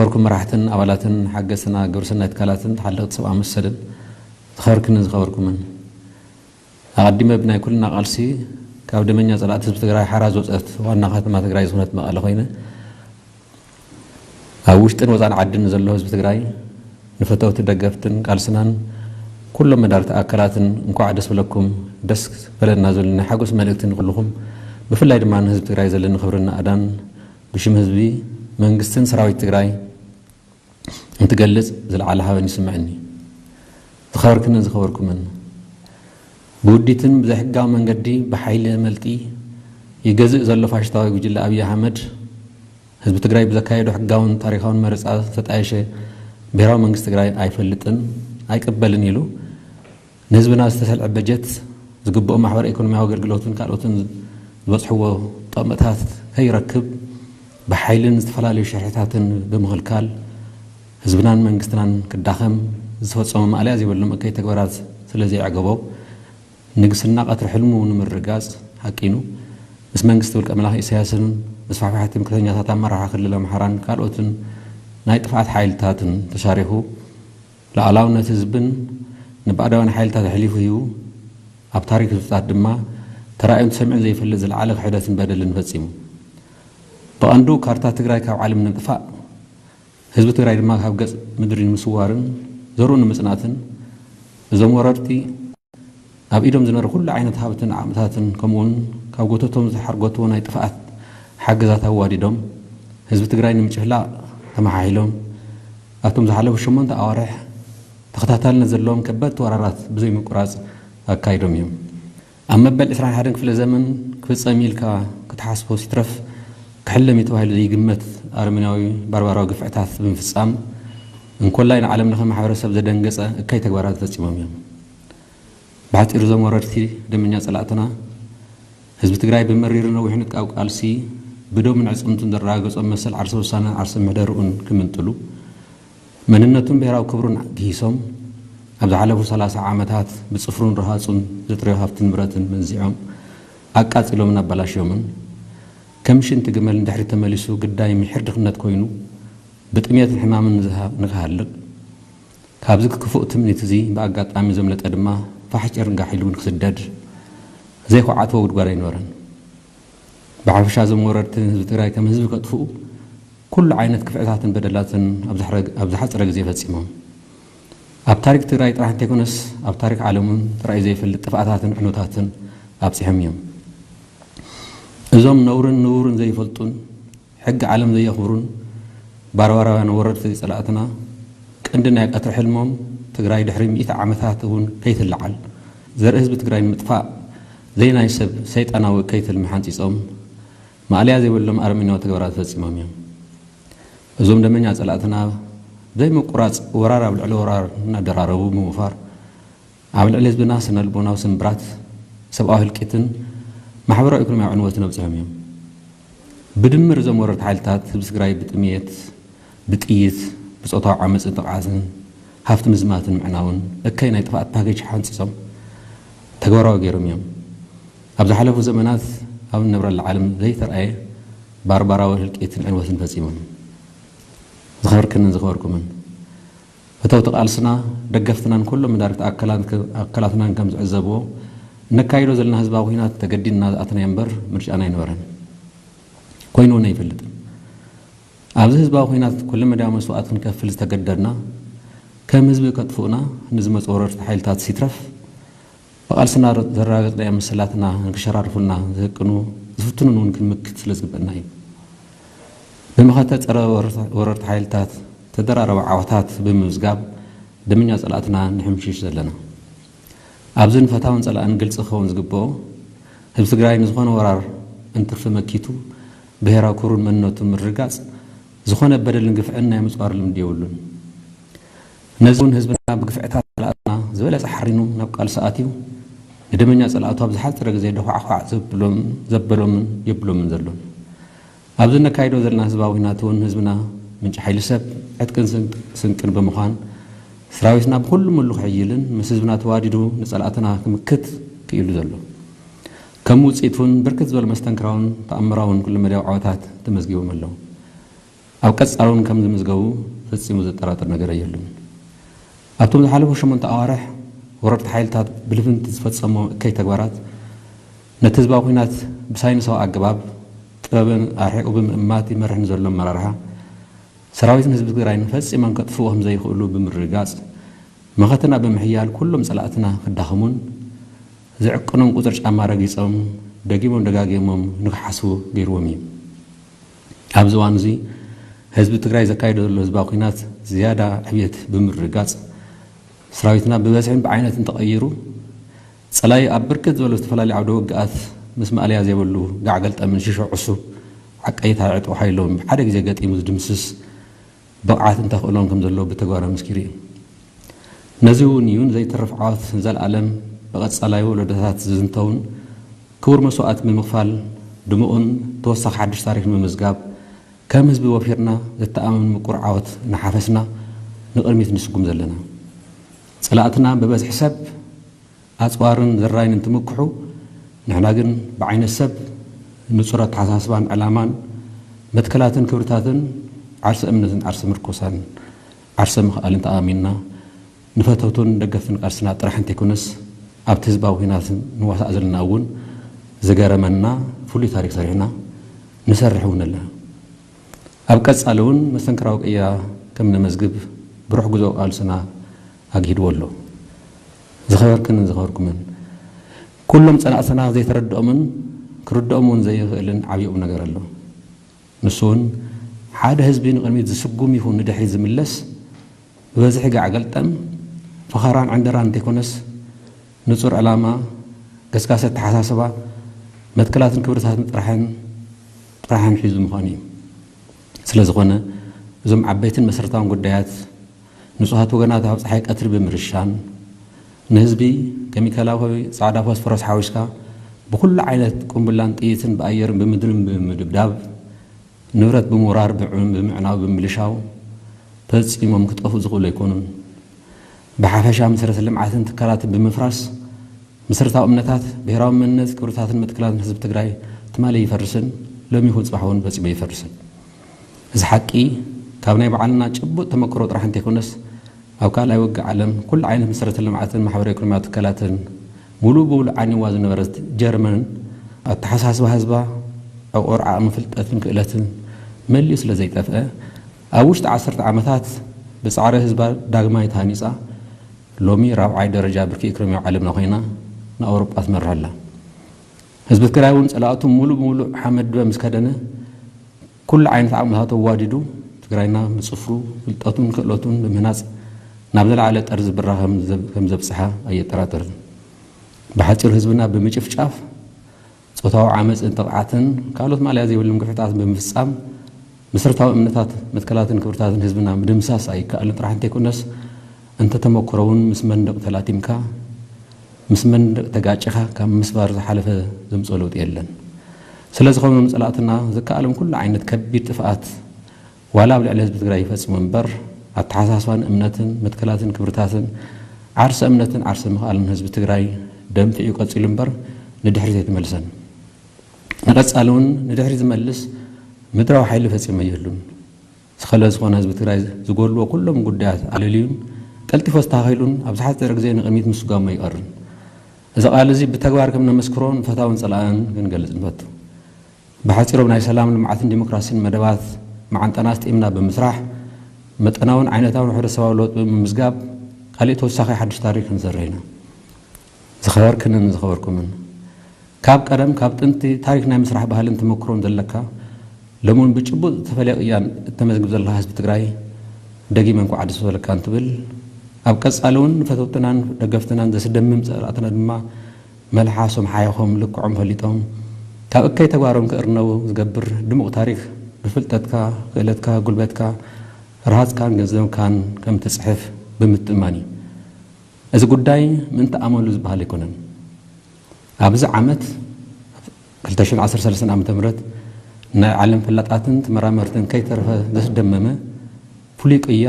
ክቡርኩም መራሕትን ኣባላትን ሓገዝትና ግብረ ሰናይ ትካላትን ተሓለቕቲ ሰብኣዊ መሰልን ዝኸበርክንን ዝኸበርኩምን፣ ኣቐዲመ ብናይ ኩልና ቃልሲ ካብ ደመኛ ጸላእቲ ህዝቢ ትግራይ ሓራ ዝወጸት ዋና ከተማ ትግራይ ዝኾነት መቐለ ኮይነ፣ ኣብ ውሽጥን ወጻን ዓድን ዘሎ ህዝቢ ትግራይ፣ ንፈተውቲ ደገፍትን ቃልስናን ኩሎም መዳርግቲ ኣካላትን እንኳዕ ደስ በለኩም፣ ደስ በለና ዝብል ናይ ሓጎስ መልእክቲ ንኩልኹም፣ ብፍላይ ድማ ንህዝቢ ትግራይ ዘለኒ ክብርን ናእዳን ብሽም ህዝቢ፣ መንግስትን ሰራዊት ትግራይ እንትገልጽ ዝለዓለ ሃበን ይስምዐኒ። ዝኸበርክንን ዝኸበርኩምን፣ ብውዲትን ብዘይሕጋዊ መንገዲ ብሓይሊ መልጢ ይገዝእ ዘሎ ፋሽስታዊ ጉጅለ ኣብይ ኣሕመድ፣ ህዝቢ ትግራይ ብዘካየዶ ሕጋውን ታሪኻውን መረጻ ዝተጣየሸ ብሄራዊ መንግስቲ ትግራይ ኣይፈልጥን ኣይቅበልን ኢሉ ንህዝብና ዝተሰልዐ በጀት ዝግብኦ ማሕበረ ኢኮኖሚያዊ ኣገልግሎትን ካልኦትን ዝበፅሕዎ ጠቕምታት ከይረክብ ብሓይልን ዝተፈላለዩ ሽርሕታትን ብምኽልካል ህዝብናን መንግስትናን ክዳኸም ዝተፈፀሙ ማእለያ ዘይብሎም እከይ ተግባራት ስለ ዘየዕገቦ ንግስና ቀትሪ ሕልሙ ንምርጋፅ ሓቂኑ ምስ መንግስቲ ውልቀ መላኺ ኢሳያስን መስፋሕፋሕቲ ትምክሕተኛታት ኣመራርሓ ክልል ኣምሓራን ካልኦትን ናይ ጥፍኣት ሓይልታትን ተሻሪኹ ሉዓላውነት ህዝብን ንባዕዳውያን ሓይልታት ኣሕሊፉ ሂቡ፣ ኣብ ታሪክ ህዝብታት ድማ ተራእዩን ተሰሚዑን ዘይፈልጥ ዝለዓለ ክሕደትን በደልን ፈጺሙ። ብቐንዱ ካርታ ትግራይ ካብ ዓለም ንምጥፋእ፣ ህዝቢ ትግራይ ድማ ካብ ገጽ ምድሪ ንምስዋርን ዘርኡ ንምጽናትን እዞም ወረርቲ ኣብ ኢዶም ዝነበረ ኩሉ ዓይነት ሃብትን ዓቕምታትን ከምኡውን ካብ ጎተቶም ዝሓርጎትዎ ናይ ጥፍኣት ሓገዛት ኣዋዲዶም ህዝቢ ትግራይ ንምጭፍላቕ ተመሓሒሎም ኣብቶም ዝሓለፉ ሸሞንተ ኣዋርሕ ተኸታታልነት ዘለዎም ከበድቲ ወራራት ብዘይ ምቁራጽ ኣካይዶም እዮም። ኣብ መበል ዕስራን ሓደን ክፍለ ዘመን ክፍጸም ኢልካ ክትሓስቦ ሲትረፍ ክሕለም እዩ ተባሂሉ ዘይግመት ኣረመኔያዊ ባርባራዊ ግፍዕታት ብምፍጻም እንኮላይ ንዓለም ለኸ ማሕበረሰብ ዘደንገጸ እከይ ተግባራት ፈጺሞም እዮም። ብሓጺሩ እዞም ወረርቲ ደመኛ ጸላእትና ህዝቢ ትግራይ ብመሪርን ነዊሕን ዕጥቃዊ ቃልሲ ብደሙን ዕጽምቱን ዘረጋገጾም መሰል ዓርሰ ውሳነን ዓርሰ ምሕደርኡን ክምንጥሉ መንነቱን ብሄራዊ ክብሩን ግሂሶም ኣብ ዝሓለፉ ሰላሳ ዓመታት ብጽፍሩን ረሃጹን ዘጥረዮ ሃብትን ንብረትን መንዚዖም ኣቃጺሎምን ኣባላሽዮምን ከም ሽንቲ ግመል ንድሕሪት ተመሊሱ ግዳይ ምሒር ድኽነት ኮይኑ ብጥሜትን ሕማምን ንዝሃ- ንክሃልቕ ካብዚ ክፉእ ትምኒት እዚ ብኣጋጣሚ ዘምለጠ ድማ ፋሕ ጭርንጋሕ ኢሉ ንክስደድ ዘይኮዓትዎ ጉድጓድ ኣይነበረን። ብሓፈሻ እዞም ወረርቲ ንህዝቢ ትግራይ ከም ህዝቢ ከጥፍኡ ኩሉ ዓይነት ክፍዕታትን በደላትን ኣብ ዝሓረ- ኣብ ዝሓፀረ ግዜ ፈፂሞም። ኣብ ታሪክ ትግራይ ጥራሕ እንተይኮነስ ኣብ ታሪክ ዓለም እውን ተራእዩ ዘይፈልጥ ጥፍኣታትን ዕንወታትን ኣብፂሖም እዮም። እዞም ነውርን ንውርን ዘይፈልጡን ሕጊ ዓለም ዘየኽብሩን ባርባራውያን ወረርቲ ጸላእትና ቀንዲ ናይ ቀትሪ ሕልሞም ትግራይ ድሕሪ ሚእቲ ዓመታት እውን ከይትለዓል ዘርኢ ህዝቢ ትግራይ ንምጥፋእ ዘይናይ ሰብ ሰይጣናዊ እከይ ትልሚ ሓንጺጾም ማእለያ ዘይብሎም ኣረመኔያዊ ተግባራት ፈጺሞም እዮም። እዞም ደመኛ ጸላእትና ዘይምቁራጽ ወራር ኣብ ልዕሊ ወራር እናደራረቡ ብምውፋር ኣብ ልዕሊ ህዝብና ስነ ልቦናዊ ስንብራት፣ ሰብኣዊ ህልቂትን ማሕበራዊ ኢኮኖሚያዊ ዕንወትን ኣብፂሖም እዮም። ብድምር እዞም ወረርቲ ሓይልታት ህዝቢ ትግራይ ብጥምየት፣ ብጥይት፣ ብፆታዊ ዓመፅን ጥቕዓትን ሃፍቲ ምዝማትን ምዕናውን እከይ ናይ ጥፍኣት ፓኬጅ ሓንፂፆም ተግባራዊ ገይሮም እዮም። ኣብ ዝሓለፉ ዘመናት ኣብ ንነብረላ ዓለም ዘይተረኣየ ባርባራዊ ህልቂትን ዕንወትን ፈፂሞም እዮም። ዝኸበርክንን ዝኸበርኩምን ፈተውቲ ቃልስና፣ ደገፍትናን ኩሎም መዳርግቲ ኣካላት- ኣካላትናን ከም ዝዕዘብዎ፣ እነካይዶ ዘለና ህዝባዊ ኲናት ተገዲድና ዝኣተናዮ እምበር ምርጫና ኣይነበረን። ኮይኑ እውን ኣይፈልጥን። ኣብዚ ህዝባዊ ኲናት ኩለመዳያዊ መስዋእቲ ክንከፍል ዝተገደድና፣ ከም ህዝቢ ከጥፍኡና ንዝመፁ ወረርቲ ሓይልታት ሲትረፍ፣ ብቓልስና ዘረጋገፅናዮም መሰላትና ንክሸራርፉልና ዝህቅኑ ዝፍትኑን እውን ክንምክት ስለ ዝግበአና እዩ። ብመኸተ ፀረ ወረርቲ ሓይልታት ተደራረበ ዓወታት ብምምዝጋብ ደመኛ ፀላእትና ንሕምሽሽ ዘለና። ኣብዚ ንፈታውን ፀላእን ግልፂ ክኸውን ዝግበኦ ህዝቢ ትግራይ ንዝኾነ ወራር እንትርፊ መኪቱ ብሄራዊ ክብሩን መንነቱን ምርግጋፅ ዝኾነ በደልን ግፍዕን ናይ ምፅዋር ልምዲ የብሉን። ነዚ እውን ህዝብና ብግፍዕታት ጸላእትና ዝበለጸ ሓሪኑ ናብ ቃልሲ ኣትዩ ንደመኛ ጸላእቱ ኣብ ዝሓጸረ ግዜ ደዃዕዃዕ ዘብሎም- ዘበሎምን የብሎምን ዘሎን። ኣብዚ እነካይዶ ዘለና ህዝባዊ ኲናት እውን ህዝብና ምንጪ ሓይሊ ሰብ፣ ዕጥቅን ስንቅ- ስንቅን ብምዃን ሰራዊትና ብኹሉ ምሉ ክሕይልን ምስ ህዝብና ተዋዲዱ ንጸላእትና ክምክት ክኢሉ ዘሎ። ከም ውጽኢት እውን ብርክት ዝበሉ መስተንክራውን ተኣምራውን ኩለመዳያዊ ዓወታት ተመዝጊቦም ኣለዉ። ኣብ ቀጻሊ እውን ከም ዝምዝገቡ ፈጺሙ ዘጠራጥር ነገር የብሉን። ኣብቶም ዝሓለፉ ሸሞንተ ኣዋርሕ ወረርቲ ሓይልታት ብልፍንቲ ዝፈጸሞ እከይ ተግባራት ነቲ ህዝባዊ ኲናት ብሳይንሳዊ ኣገባብ ጥበብን ኣርሒቑ ብምእማት ይመርሕ ንዘሎ ኣመራርሓ ሰራዊትን ህዝቢ ትግራይን ፈጺሞም ከጥፍኡ ከም ዘይኽእሉ ብምርግጋጽ፣ መኸትና ብምሕያል ኩሎም ጸላእትና ክዳኸሙን ዝዕቅኖም ቁጽሪ ጫማ ረጊጾም ደጊሞም ደጋጊሞም ንክሓስቡ ገይርዎም እዩ። ኣብዚ እዋን እዚ ህዝቢ ትግራይ ዘካይዶ ዘሎ ህዝባዊ ኲናት ዝያዳ ዕብየት ብምርግጋጽ፣ ሰራዊትና ብበዝሕን ብዓይነትን ተቐይሩ፣ ጸላኢ ኣብ ብርክት ዝበሉ ዝተፈላለዩ ዓውደ ውግኣት ምስ ማእለያ ዘይብሉ ጋዕ ገልጠምን ሽሾ ዕሱብ ዓቀይታ ዕጥቂ ሓይሎም ብሓደ ግዜ ገጢሙ ዝድምስስ ብቕዓትን ተኽእሎን ከም ዘለዎ ብተግባር ኣመስኪሩ እዩ። ነዚ እውን እዩ ንዘይተርፍ ዓወት ንዘለኣለም ብቐጻላይ ወለዶታት ዝዝንተውን ክቡር መስዋእቲ ብምኽፋል ድሙቕን ተወሳኺ ሓድሽ ታሪኽ ንምምዝጋብ ከም ህዝቢ ወፊርና ዘተኣማምን ምቁር ዓወት እናሓፈስና ንቕድሚት ንስጉም ዘለና። ጸላእትና ብበዝሒ ሰብ ኣጽዋርን ዘራይን እንትምክሑ፣ ንሕና ግን ብዓይነት ሰብ ንጹር ኣተሓሳስባን ዕላማን መትከላትን ክብርታትን ዓርሰ እምነትን ዓርሰ ምርኮሳን ዓርሰ ምኽኣልን ተኣሚንና ንፈተውትን ደገፍትን ቃልስና ጥራሕ እንተይኮነስ ኣብቲ ህዝባዊ ኲናት ንዋሳእ ዘለና እውን ዝገረመና ፍሉይ ታሪክ ሰሪሕና ንሰርሕ እውን ኣለና። ኣብ ቀጻሊ እውን መስተንክራዊ ቅያ ከም ነመዝግብ ብሩሕ ጉዞ ቃልስና ኣግሂድዎ ኣሎ። ዝኸበርክንን ዝኸበርኩምን፣ ኩሎም ጸናእትና ዘይተረድኦምን ክርድኦም እውን ዘይኽእልን ዓብዪ ቁም ነገር ኣሎ። ንሱ እውን ሓደ ህዝቢ ንቕድሚት ዝስጉም ይኹን ንድሕሪት ዝምለስ ብበዝሒ ጋዕ ገልጠም፣ ፈኸራን ዕንደራን እንተይኮነስ ንጹር ዕላማ፣ ገስጋሲ ኣተሓሳስባ፣ መትከላትን ክብርታትን ጥራሕን ጥራሕን ሒዙ ምዃኑ እዩ። ስለ ዝኾነ እዞም ዓበይትን መሰረታውን ጉዳያት ንጹሃት ወገናት ኣብ ጸሓይ ቀትሪ ብምርሻን ንህዝቢ ኬሚካላዊ ጻዕዳ ፎስፈረስ ሓዊስካ ብኹሉ ዓይነት ቁምብላን ጥይትን ብኣየርን ብምድርን ብምድብዳብ ንብረት ብምውራር ብዕም ብምዕናው ብምልሻው ፈጺሞም ክጠፍኡ ዝኽእሉ ኣይኮኑን። ብሓፈሻ መሰረተ ልምዓትን ትካላትን ብምፍራስ መሰረታዊ እምነታት ብሄራዊ መንነት ክብርታትን መትከላትን ህዝቢ ትግራይ ትማሊ ይፈርስን ሎሚ ይኹን ጽባሕ እውን ፈጺሙ ይፈርስን። እዚ ሓቂ ካብ ናይ ባዕልና ጭቡጥ ተመክሮ ጥራሕ እንተይኮነስ ኣብ ካልኣይ ውግእ ዓለም ኩሉ ዓይነት መሰረተ ልምዓትን ማሕበረ ኢኮኖሚያዊ ትካላትን ሙሉእ ብሙሉእ ዓንይዋ ዝነበረት ጀርመን ኣተሓሳስባ ህዝባ ዕቑር ዓቕሚ ፍልጠትን ክእለትን መሊኡ ስለ ዘይጠፍአ ኣብ ውሽጢ ዓሰርተ ዓመታት ብጻዕሪ ህዝባ ዳግማይ ተሃኒጻ ሎሚ ራብዓይ ደረጃ ብርኪ ኢኮኖሚያዊ ዓለምና ኮይና ንኣውሮጳ ትመርሕ ኣላ። ህዝቢ ትግራይ እውን ጸላእቱ ሙሉእ ብሙሉእ ሓመድ ድበ ምስ ከደነ ኩሉ ዓይነት ዓቕምታቱ ኣዋዲዱ ትግራይና ብጽፍሩ ፍልጠቱን ክእለቱን ብምህናጽ ናብ ዘለዓለ ጠርዚ ብራ ከም ዘብ- ከም ዘብጽሓ ኣየጠራጥርን። ብሓጺሩ ህዝብና ብምጭፍጫፍ ጾታዊ ዓመጽን ጥቕዓትን ካልኦት ማእለያ ዘይብሎም ግፍዕታት ብምፍጻም መሰረታዊ እምነታት መትከላትን ክብርታትን ህዝብና ምድምሳስ ኣይከኣልን ጥራሕ እንተይኮነስ እንተ ተመክሮ እውን ምስ መንደቕ ተላቲምካ ምስ መንደቕ ተጋጭኻ ካብ ምስባር ዝሓለፈ ዘምጽኦ ለውጢ የለን። ስለ ዝኾኖም ጸላእትና ዝከኣሎም ኩሉ ዓይነት ከቢድ ጥፍኣት ዋላ ኣብ ልዕሊ ህዝቢ ትግራይ ይፈጽሙ እምበር ኣተሓሳስባን እምነትን መትከላትን ክብርታትን ዓርሰ እምነትን ዓርሰ ምኽኣልን ህዝቢ ትግራይ ደንፊዑ ቀጺሉ እምበር ንድሕሪት ኣይተመልሰን። ንቐጻሊ እውን ንድሕሪት ዝመልስ ምድራዊ ሓይሊ ፈጺሙ የሉን። ስለ ዝኾነ ህዝቢ ትግራይ ዝጎድልዎ ኩሎም ጉዳያት ኣለልዩን ቀልጢፉ ኣስተኻኺሉን ኣብ ዝሓፀረ ግዜ ንቕድሚት ምስጓሙ ኣይቀርን። እዚ ቃል እዚ ብተግባር ከም ነመስክሮ ንፈታውን ጸላእን ክንገልጽ ንፈቱ። ብሓጺሮም ናይ ሰላም ልምዓትን ዲሞክራሲን መደባት መዓንጣና ኣስጢምና ብምስራሕ መጠናውን ዓይነታውን ሕብረተሰባዊ ለውጢ ብምምዝጋብ ካሊእ ተወሳኺ ሓድሽ ታሪክ ክንሰርሕ ኢና። ዝኸበርክንን ዝኸበርኩምን ካብ ቀደም ካብ ጥንቲ ታሪክ ናይ ምስራሕ ባህልን ተመክሮን ዘለካ ሎሚ እውን ብጭቡጥ ዝተፈለየ ቅያን እተመዝግብ ዘለካ ህዝቢ ትግራይ ደጊመ እንኳዕ ደስ በለካ እንትብል ኣብ ቀጻሊ እውን ንፈተውትናን ደገፍትናን ዘስደምም ጸላእትና ድማ መልሓሶም ሓይኾም ልክዖም ፈሊጦም ካብ እከይ ተግባሮም ክእርነቡ ዝገብር ድሙቕ ታሪክ ብፍልጠትካ፣ ክእለትካ፣ ጉልበትካ፣ ረሃጽካን ገንዘብካን ከም ትጽሕፍ ብምትእማን እዩ። እዚ ጉዳይ ምእንቲ ኣመሉ ዝበሃል ኣይኮነን። ኣብዚ ዓመት ክልተ ሽሕን ዓሰርተ ሰለስተን ዓመተ ምህረት ናይ ዓለም ፈላጣትን ተመራመርትን ከይተረፈ ዘስደመመ ፍሉይ ቅያ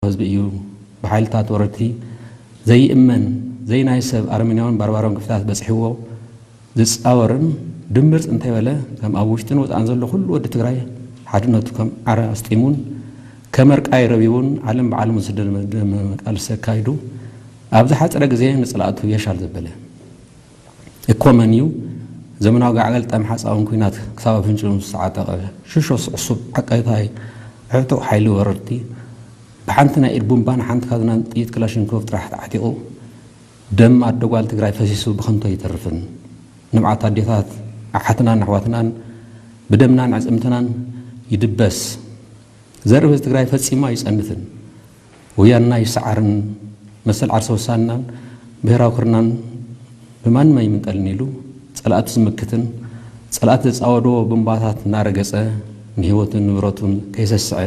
ህዝቢ እዩ። ብሓይልታት ወረርቲ ዘይእመን፣ ዘይናይ ሰብ ኣረመኔያውን ባርባራውን ግፍታት በጺሕዎ ዝጻወርን ድምር እንተይበለ፣ ከም ኣብ ውሽጥን ወጻእን ዘሎ ኩሉ ወዲ ትግራይ ሓድነቱ ከም ዓረ ኣስጢሙን ከመርቃይ ረቢቡን ዓለም ብዓለሙ ዝደመ ቃልሲ ኣካይዱ ኣብ ዝሓጸረ ግዜ ንጸላእቱ የሻል ዘበለ እኮ መን እዩ? ዘመናዊ ጋዕገልጣም ሓጻውን ኲናት ክሳብ ኣፍንጭኡ ምስ ተዓጠቐ ሽሾስ ዕሱብ ዓቃይታይ ዕጡቕ ሓይሊ ወረርቲ ብሓንቲ ናይ ኢድ ቡምባን ሓንቲ ካዝናን ጥይት ክላሽንኮቭ ጥራሕ ተዓጢቑ ደም ኣደ ጓል ትግራይ ፈሲሱ ብኸንቱ ኣይተርፍን። ንብዓት ኣዴታት ኣሓትናን ኣሕዋትናን ብደምናን ዕጽምትናን ይድበስ። ዘርኢ ህዝቢ ትግራይ ፈጺሙ ኣይጸንትን። ወያንና ይሰዓርን መሰል ዓርሰ ውሳንናን ብሄራዊ ክርናን ብማንም ኣይምንጠልን ኢሉ ጸላእቱ ዝምክትን ጸላእቲ ዘጻወድዎ ቡምባታት እናረገጸ ንህይወቱን ንብረቱን ከይሰስዐ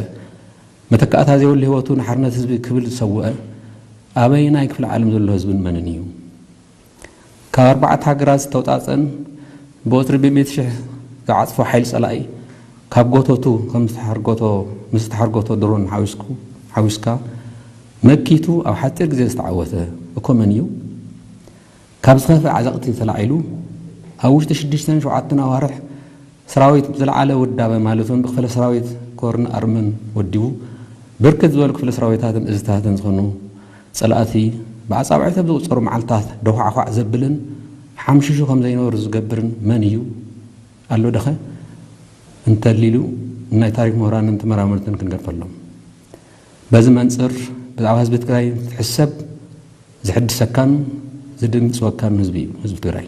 መተካእታ ዘይብሉ ህይወቱ ንሓርነት ህዝቢ ክብል ዝሰውአ ኣበየናይ ክፍለ ዓለም ዘሎ ህዝብን መንን እዩ? ካብ ኣርባዕተ ሃገራት ዝተውጻጸን ብቁጽሪ ብምእቲ ሽሕ ዝዓጽፎ ሓይሊ ጸላኢ ካብ ጎተቱ ከም ዝተሓርጎቶ ምስ ዝተሓርጎቶ ድሮን ሓዊስኩ ሓዊስካ መኪቱ ኣብ ሓጺር ግዜ ዝተዓወተ እኮ መን እዩ? ካብ ዝኸፍእ ዓዘቕቲ ተላዒሉ ኣብ ውሽጢ ሽዱሽተን ሸውዓተን ኣዋርሕ ሰራዊት ብዝለዓለ ውዳበ ማለት እውን ብክፍለ ሰራዊት ኮርን ኣርምን ወዲቡ ብርክት ዝበሉ ክፍለ ሰራዊታትን እዝታትን ዝኾኑ ጸላእቲ ብኣጻብዕቲ ኣብ ዝቑጸሩ መዓልታት ደዃዕኳዕ ዘብልን ሓምሽሹ ከም ዘይነብሩ ዝገብርን መን እዩ? ኣሎ ደኸ? እንተሊሉ ናይ ታሪክ ምሁራንን ተመራመርትን ክንገድፈሎም። በዚ መንጽር ብዛዕባ ህዝቢ ትግራይ ትሕሰብ ዝሕድሰካን ዝድንጽወካን ህዝቢ እዩ ህዝቢ ትግራይ።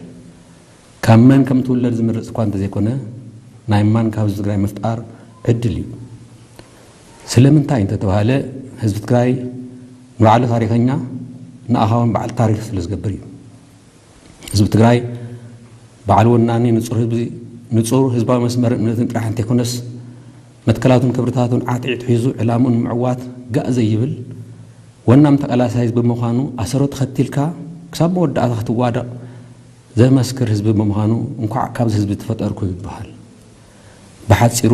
ካብ መን ከም ትውለድ ዝምርጽ እኳ እንተዘይኮነ ናይ ማን ካብ ህዝቢ ትግራይ ምፍጣር ዕድል እዩ። ስለምንታይ እንተተባሃለ ህዝቢ ትግራይ ንባዕሉ ታሪኸኛ ንኣኻውን በዓል ታሪክ ስለ ዝገብር እዩ። ህዝቢ ትግራይ በዓል ወናኒ ንጹር ህዝቢ ንጹር ህዝባዊ መስመርን እምነትን ጥራሕ እንተይኮነስ መትከላቱን ክብርታቱን ዓትዒት ሒዙ ዕላምኡ ንምዕዋት ጋእ ዘይብል ወናም ተቓላሳይ ብምዃኑ ኣሰሩ ተኸቲልካ ክሳብ መወዳእታ ክትዋደቕ ዘመስክር ህዝቢ ብምዃኑ እንኳዕ ካብዚ ህዝቢ ተፈጠርኩ ይበሃል። ብሓጺሩ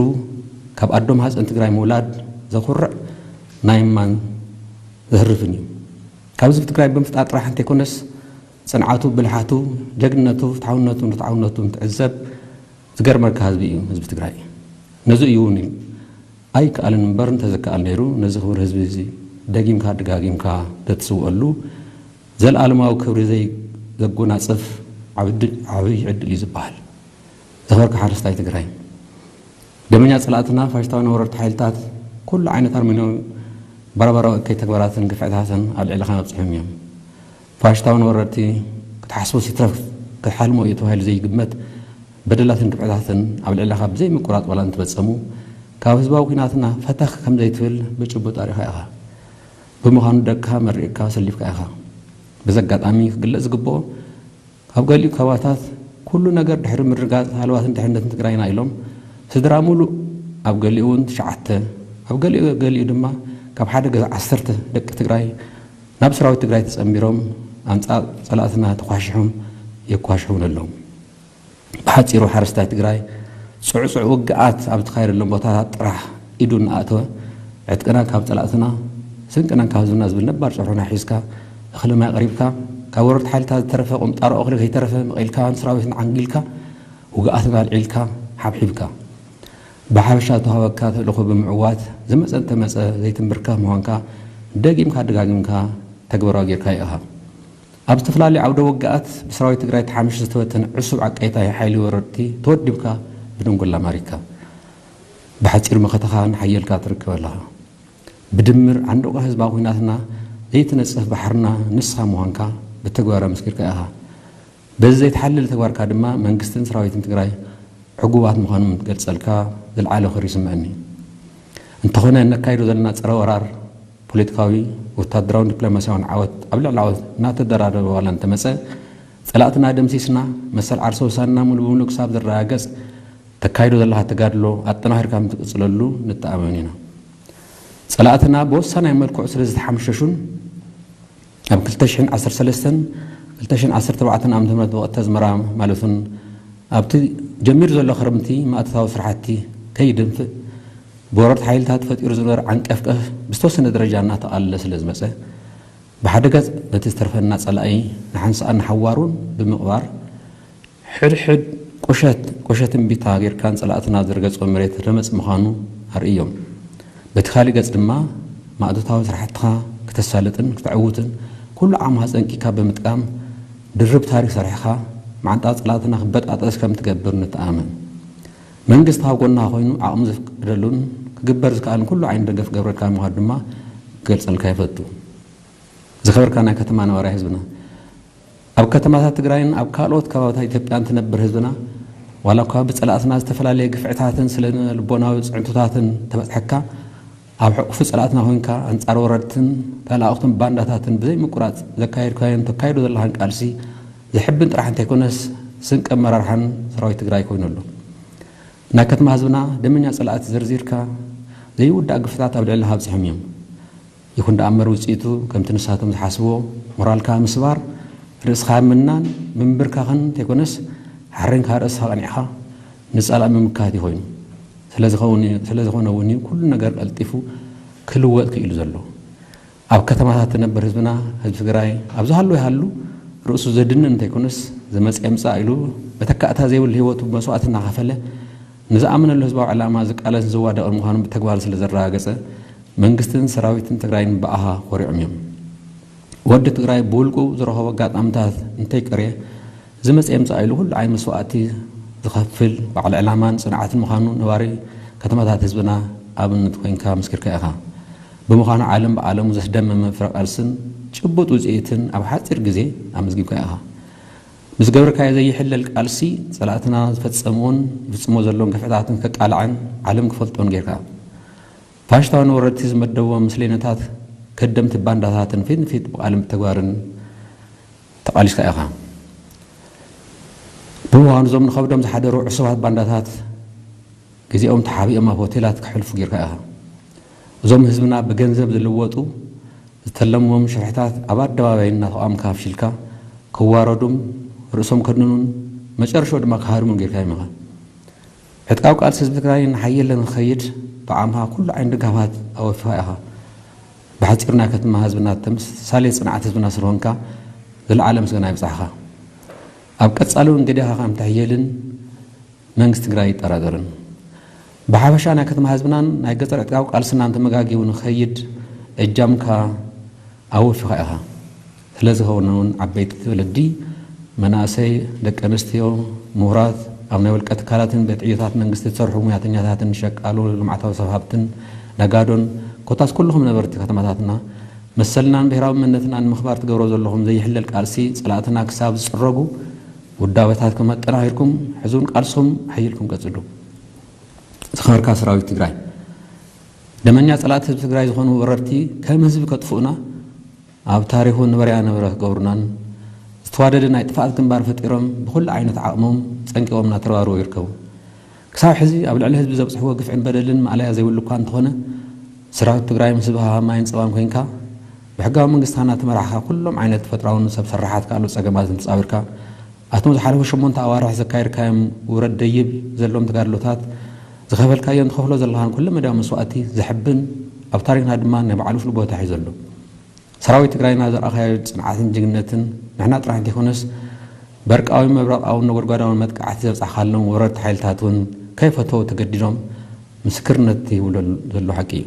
ካብ ኣዶ ማህፀን ትግራይ ምውላድ ዘኹርዕ ናይ እማን ዘህርፍን እዩ። ካብ ህዝቢ ትግራይ ብምፍጣር ጥራሕ እንተይኮነስ ጽንዓቱ፣ ብልሓቱ፣ ጀግንነቱ፣ ፍትሓውነቱን ርትዓውነቱን ትዕዘብ ዝገርመካ ህዝቢ እዩ ህዝቢ ትግራይ። ነዚ እዩ እውን ኢሉ ኣይከኣልን እምበር እንተዝከኣል ነይሩ ነዚ ክቡር ህዝቢ እዚ ደጊምካ ደጋጊምካ ተትስውኣሉ ዘለኣለማዊ ክብሪ ዘይ ዘጎናጽፍ ዓብዲ ዓብይ ዕድል እዩ ዝበሃል። ዘኽበርካ ሓረስታይ ትግራይ፣ ደመኛ ጸላእትና ፋሽስታውያን ወረርቲ ሓይልታት ኩሉ ዓይነት ኣርሜንያዊ ባራባራዊ እከይ ተግባራትን ግፍዕታትን ኣብ ልዕልኻ ኣብጺሖም እዮም። ፋሽስታውያን ወረርቲ ክትሓስቦስ ይትረፍ ክትሓልሞ እዩ ተባሂሉ ዘይግመት በደላትን ግፍዕታትን ኣብ ልዕልኻ ብዘይ ምቁራጽ ዋላ እንትፈጸሙ ካብ ህዝባዊ ኲናትና ፈተኽ ከም ዘይትብል ብጭቡጥ ኣሪኻ ኢኻ። ብምዃኑ ደቅኻ መሪቕካ ሰሊፍካ ኢኻ። በዚ ኣጋጣሚ ክግለጽ ዝግብኦ ኣብ ገሊኡ ከባታት ኩሉ ነገር ድሕሪ ምርግጋጽ ሃለዋትን ድሕነትን ትግራይና ኢሎም ስድራ ሙሉእ ኣብ ገሊኡ እውን ትሽዓተ ኣብ ገሊኡ ገሊኡ ድማ ካብ ሓደ ገዛ ዓሰርተ ደቂ ትግራይ ናብ ሰራዊት ትግራይ ተጸንቢሮም ኣንጻር ጸላእትና ተኳሽሖም የኳሽሑን ኣለዉ። ብሓጺሩ ሓረስታይ ትግራይ ጽዑጽዕ ውግኣት ኣብ ዝተኻየደሎም ቦታታት ጥራሕ ኢዱ እናኣተወ ዕጥቅና ካብ ጸላእትና ስንቅና ካብ ህዝብና ዝብል ነባር ጭርሖና ሒዝካ እኽሊ ማይ ኣቕሪብካ ካብ ወረርቲ ሓይልታት ዝተረፈ ቁንጣሮ እኽሊ ከይተረፈ መቒልካ ንሰራዊትና ዓንጊልካ ውግኣትና ኣልዒልካ ሓብሒብካ ብሓበሻ ዝተዋሃበካ ተልእኾ ብምዕዋት ዝመጸ እንተመጸ ዘይትንብርከኽ ምዃንካ ደጊምካ ደጋጊምካ ተግባራዊ ጌርካዮ ኢኻ። ኣብ ዝተፈላለዩ ዓውደ ውግኣት ብሰራዊት ትግራይ ተሓምሺ ዝተበተነ ዕሱብ ዓቃይታይ ሓይሊ ወረርቲ ተወዲብካ ብደንጎላ ማሪክካ። ብሓጺሩ መኸተኻ እናሓየልካ ትርከብ ኣለኻ። ብድምር ዓንዶቋ ህዝባዊ ኲናትና ዘይትነጽፍ ባሕርና ንስኻ ምዃንካ ብተግባር ኣመስኪርካ ኢኻ። በዚ ዘይተሓለለ ተግባርካ ድማ መንግስትን ሰራዊትን ትግራይ ዕጉባት ምዃኖም እንትገልጸልካ ዝለዓለ ክብሪ ይስምዐኒ። እንተኾነ እነካይዶ ዘለና ጸረ ወራር ፖለቲካዊ፣ ወታደራውን ዲፕሎማስያውን ዓወት ኣብ ልዕሊ ዓወት እናተደራረበ ዋላ እንተመጸ፣ ጸላእትና ደምሲስና መሰል ዓርሰ ውሳንና ሙሉ ብምሉእ ክሳብ ዝረጋገጽ ተካይዶ ዘለኻ ተጋድሎ ኣጠናኺርካ ከም ትቅጽለሉ ንተኣማመን ኢና። ጸላእትና ብወሳናይ መልክዑ ስለ ዝተሓምሸሹን ኣብ ክልተ ሽሕን ዓሰርተ ሰለስተን ክልተ ሽሕን ዓሰርተ ኣርባዕተን ዓመተ ምህረት ወቕቲ ኣዝመራ ማለት እውን ኣብቲ ጀሚሩ ዘሎ ክረምቲ ማእቶታዊ ስራሕቲ ከይድንፍእ ብወረርቲ ሓይልታት ተፈጢሩ ዝነበረ ዓንቀፍቀፍ ብዝተወሰነ ደረጃ እናተቓለለ ስለ ዝመጸ ብሓደ ገጽ ነቲ ዝተርፈና ጸላኢ ንሓንሳእን ንሓዋሩን ብምቕባር፣ ሕድሕድ ቁሸት ቁሸት እምቢታ ጌርካ ንጸላእትና ዝርገጾ መሬት ረመጽ ምዃኑ ኣርእዮም። በቲ ካልእ ገጽ ድማ ማእቶታዊ ስራሕትኻ ክተሳልጥን ክተዕውትን ኩሉ ዓቕምኻ ጸንቂካ ብምጥቃም ድርብ ታሪኽ ሰሪሕኻ ማዕንጣ ጸላእትና ክበጣጠስ ከም ትገብር ንተኣመን። መንግስቲ ኣብ ጎንኻ ኮይኑ ዓቕሙ ዘፍቅደሉን ክግበር ዝከኣልን ኩሉ ዓይነት ደገፍ ክገብረልካ ምዃኑ ድማ ክገልጸልካ ይፈቱ። ዝኸበርካ ናይ ከተማ ነባራይ ህዝብና፣ ኣብ ከተማታት ትግራይን ኣብ ካልኦት ከባብታት ኢትዮጵያን ትነብር ህዝብና፣ ዋላ እኳ ብጸላእትና ዝተፈላለየ ግፍዕታትን ስነ ልቦናዊ ጽዕንቶታትን ተበጽሐካ፣ ኣብ ሕቑፊ ጸላእትና ኮይንካ ኣንጻር ወረድትን ተላእኽቱን ባንዳታትን ብዘይ ምቁራጽ ዘካየድካዮን ተካይዶ ዘለኻን ቃልሲ ዘሕብን ጥራሕ እንተይኮነስ ስንቂ ኣመራርሓን ሰራዊት ትግራይ ኮይኑ ኣሎ። ናይ ከተማ ህዝብና ደመኛ ጸላእቲ ዘርዚርካ ዘይውዳእ ግፍታት ኣብ ልዕሊ ኣብጽሖም እዮም። ይኹን ደኣ እምበር ውጽኢቱ ከምቲ ንሳቶም ዝሓስብዎ ሞራልካ ምስባር፣ ርእስኻ ምናን ምንብርካኽን እንተይኮነስ ሓሬንካ ርእስኻ ቀኒዕኻ ንጸላእ ምምካት እዩ ኮይኑ። ስለዝኾነ እውን እዩ ኩሉ ነገር ቀልጢፉ ክልወጥ ክኢሉ ዘሎ። ኣብ ከተማታት ትነብር ህዝብና፣ ህዝቢ ትግራይ ኣብ ዝሃሉ ይሃሉ ርእሱ ዘድንን እንተይኮነስ ዝመጽእ ይምጻእ ኢሉ መተካእታ ዘይብሉ ህይወቱ መስዋእቲ እናኸፈለ ንዝኣመነሉ ህዝባዊ ዕላማ ዝቃለስን ዝዋደቕን ምዃኑ ብተግባር ስለ ዘረጋገጸ መንግስትን ሰራዊትን ትግራይን ብኣኻ ኮሪዖም እዮም። ወዲ ትግራይ ብውልቁ ዝረኸቦ ኣጋጣምታት እንተይቀርየ ዝመጽእ ይምጻእ ኢሉ ኩሉ ዓይነት መስዋእቲ ዝኸፍል በዓል ዕላማን ጽንዓትን ምዃኑ ነባሪ ከተማታት ህዝብና ኣብነት ኮይንካ መስኪርካ ኢኻ። ብምዃኑ ዓለም ብዓለሙ ዘስደመመ ፍረ ቃልስን ጭቡጥ ውጽኢትን ኣብ ሓጺር ግዜ ኣመዝጊብካ ኢኻ። ብዝገበርካዮ ዘይሕለል ቃልሲ ጸላእትና ዝፈጸምዎን ይፍጽሞ ዘለውን ግፍዕታትን ከቃልዐን ዓለም ክፈልጦን ጌርካ። ፋሽስታውያን ወረድቲ ዝመደብዎም ምስሌነታት ከደምቲ ባንዳታትን ፊት ንፊት ብቓልን ብተግባርን ተቓሊስካ ኢኻ። ብምዃኑ እዞም ንኸብዶም ዝሓደሩ ዕሱባት ባንዳታት ግዜኦም ተሓቢኦም ኣብ ሆቴላት ክሕልፉ ጌርካ ኢኻ። እዞም ህዝብና ብገንዘብ ዝልወጡ ዝተለምዎም ሽርሕታት ኣብ ኣደባባይ እናተቓወምካ ኣፍሺልካ ክዋረዱን ርእሶም ከድንኑን መጨረሻኡ ድማ ክሃድሙን ጌርካዮም ኢኻ። ዕጥቃዊ ቃልሲ ህዝቢ ትግራይ እናሓየለ ንክኸይድ ብዓቕምኻ ኩሉ ዓይነት ድጋፋት ኣወፊኻ ኢኻ። ብሓጺር ናይ ከተማ ህዝብና ተምሳሌት ጽንዓት ህዝብና ስለኾንካ ዝለዓለ ምስጋና ይብጻሕኻ። ኣብ ቀጻሊ እውን ገዲኻ ከም ትሕየልን መንግስቲ ትግራይ ኣይጠራጠርን። ብሓፈሻ ናይ ከተማ ህዝብናን ናይ ገጠር ዕጥቃዊ ቃልስናን ተመጋጊቡ ንኸይድ እጃምካ ኣወፊኻ ኢኻ። ስለዝኸውን እውን ዓበይቲ ወለዲ፣ መናእሰይ፣ ደቂ ኣንስትዮ፣ ምሁራት፣ ኣብ ናይ ውልቀ ትካላትን ቤት ዕዮታት መንግስቲ ዝሰርሑ ሙያተኛታትን ሸቃሎ ልምዓታዊ ሰብ ሃብትን ነጋዶን ኮታስ ኩልኹም ነበርቲ ከተማታትና መሰልናን ብሄራዊ መንነትናን ንምኽባር ትገብሮ ዘለኹም ዘይሕለል ቃልሲ ጸላእትና ክሳብ ዝጽረጉ ውዳበታትኩም ኣጠናኺርኩም ሕዙን ቃልሶም ሓይልኩም ቀጽሉ። ዝኸበርካ ሰራዊት ትግራይ፣ ደመኛ ጸላእቲ ህዝቢ ትግራይ ዝኾኑ ወረርቲ ከም ህዝቢ ከጥፍኡና ኣብ ታሪኹ ንበርያ ነበረ ክገብሩናን ዝተዋደደ ናይ ጥፍኣት ግንባር ፈጢሮም ብኹሉ ዓይነት ዓቕሞም ጸንቂቖም እናተረባረቡ ይርከቡ። ክሳብ ሕዚ ኣብ ልዕሊ ህዝቢ ዘብፅሕዎ ግፍዕን በደልን ማእለያ ዘይብሉ እኳ እንተኾነ ሰራዊት ትግራይ ምስ ህዝብኻ ከም ማይን ፀባን ኮይንካ ብሕጋዊ መንግስትና ተመራሕኻ ኩሎም ዓይነት ተፈጥራውን ሰብ ሰራሓት ካልኦት ፀገማትን ተፃዊርካ ኣብቶም ዝሓለፉ ሸሞንተ ኣዋርሕ ዘካየድካዮም ውረድ ደይብ ዘለዎም ተጋድሎታት ዝኸፈልካዮን ትኸፍሎ ዘለኻን ኩለ መዳያዊ መስዋእቲ ዘሕብን ኣብ ታሪክና ድማ ናይ ባዕሉ ፍሉይ ቦታ ሒዙ ኣሎ። ሰራዊት ትግራይና ዘርኣኻዮ ፅንዓትን ጅግንነትን ንሕና ጥራሕ እንተይኮነስ በርቃዊ መብረቃውን ነጎድጓዳውን መጥቃዕቲ ዘብፃሕካሎም ወረርቲ ሓይልታት እውን ከይፈተው ተገዲዶም ምስክርነት ይህቡ ዘሎ ሓቂ እዩ።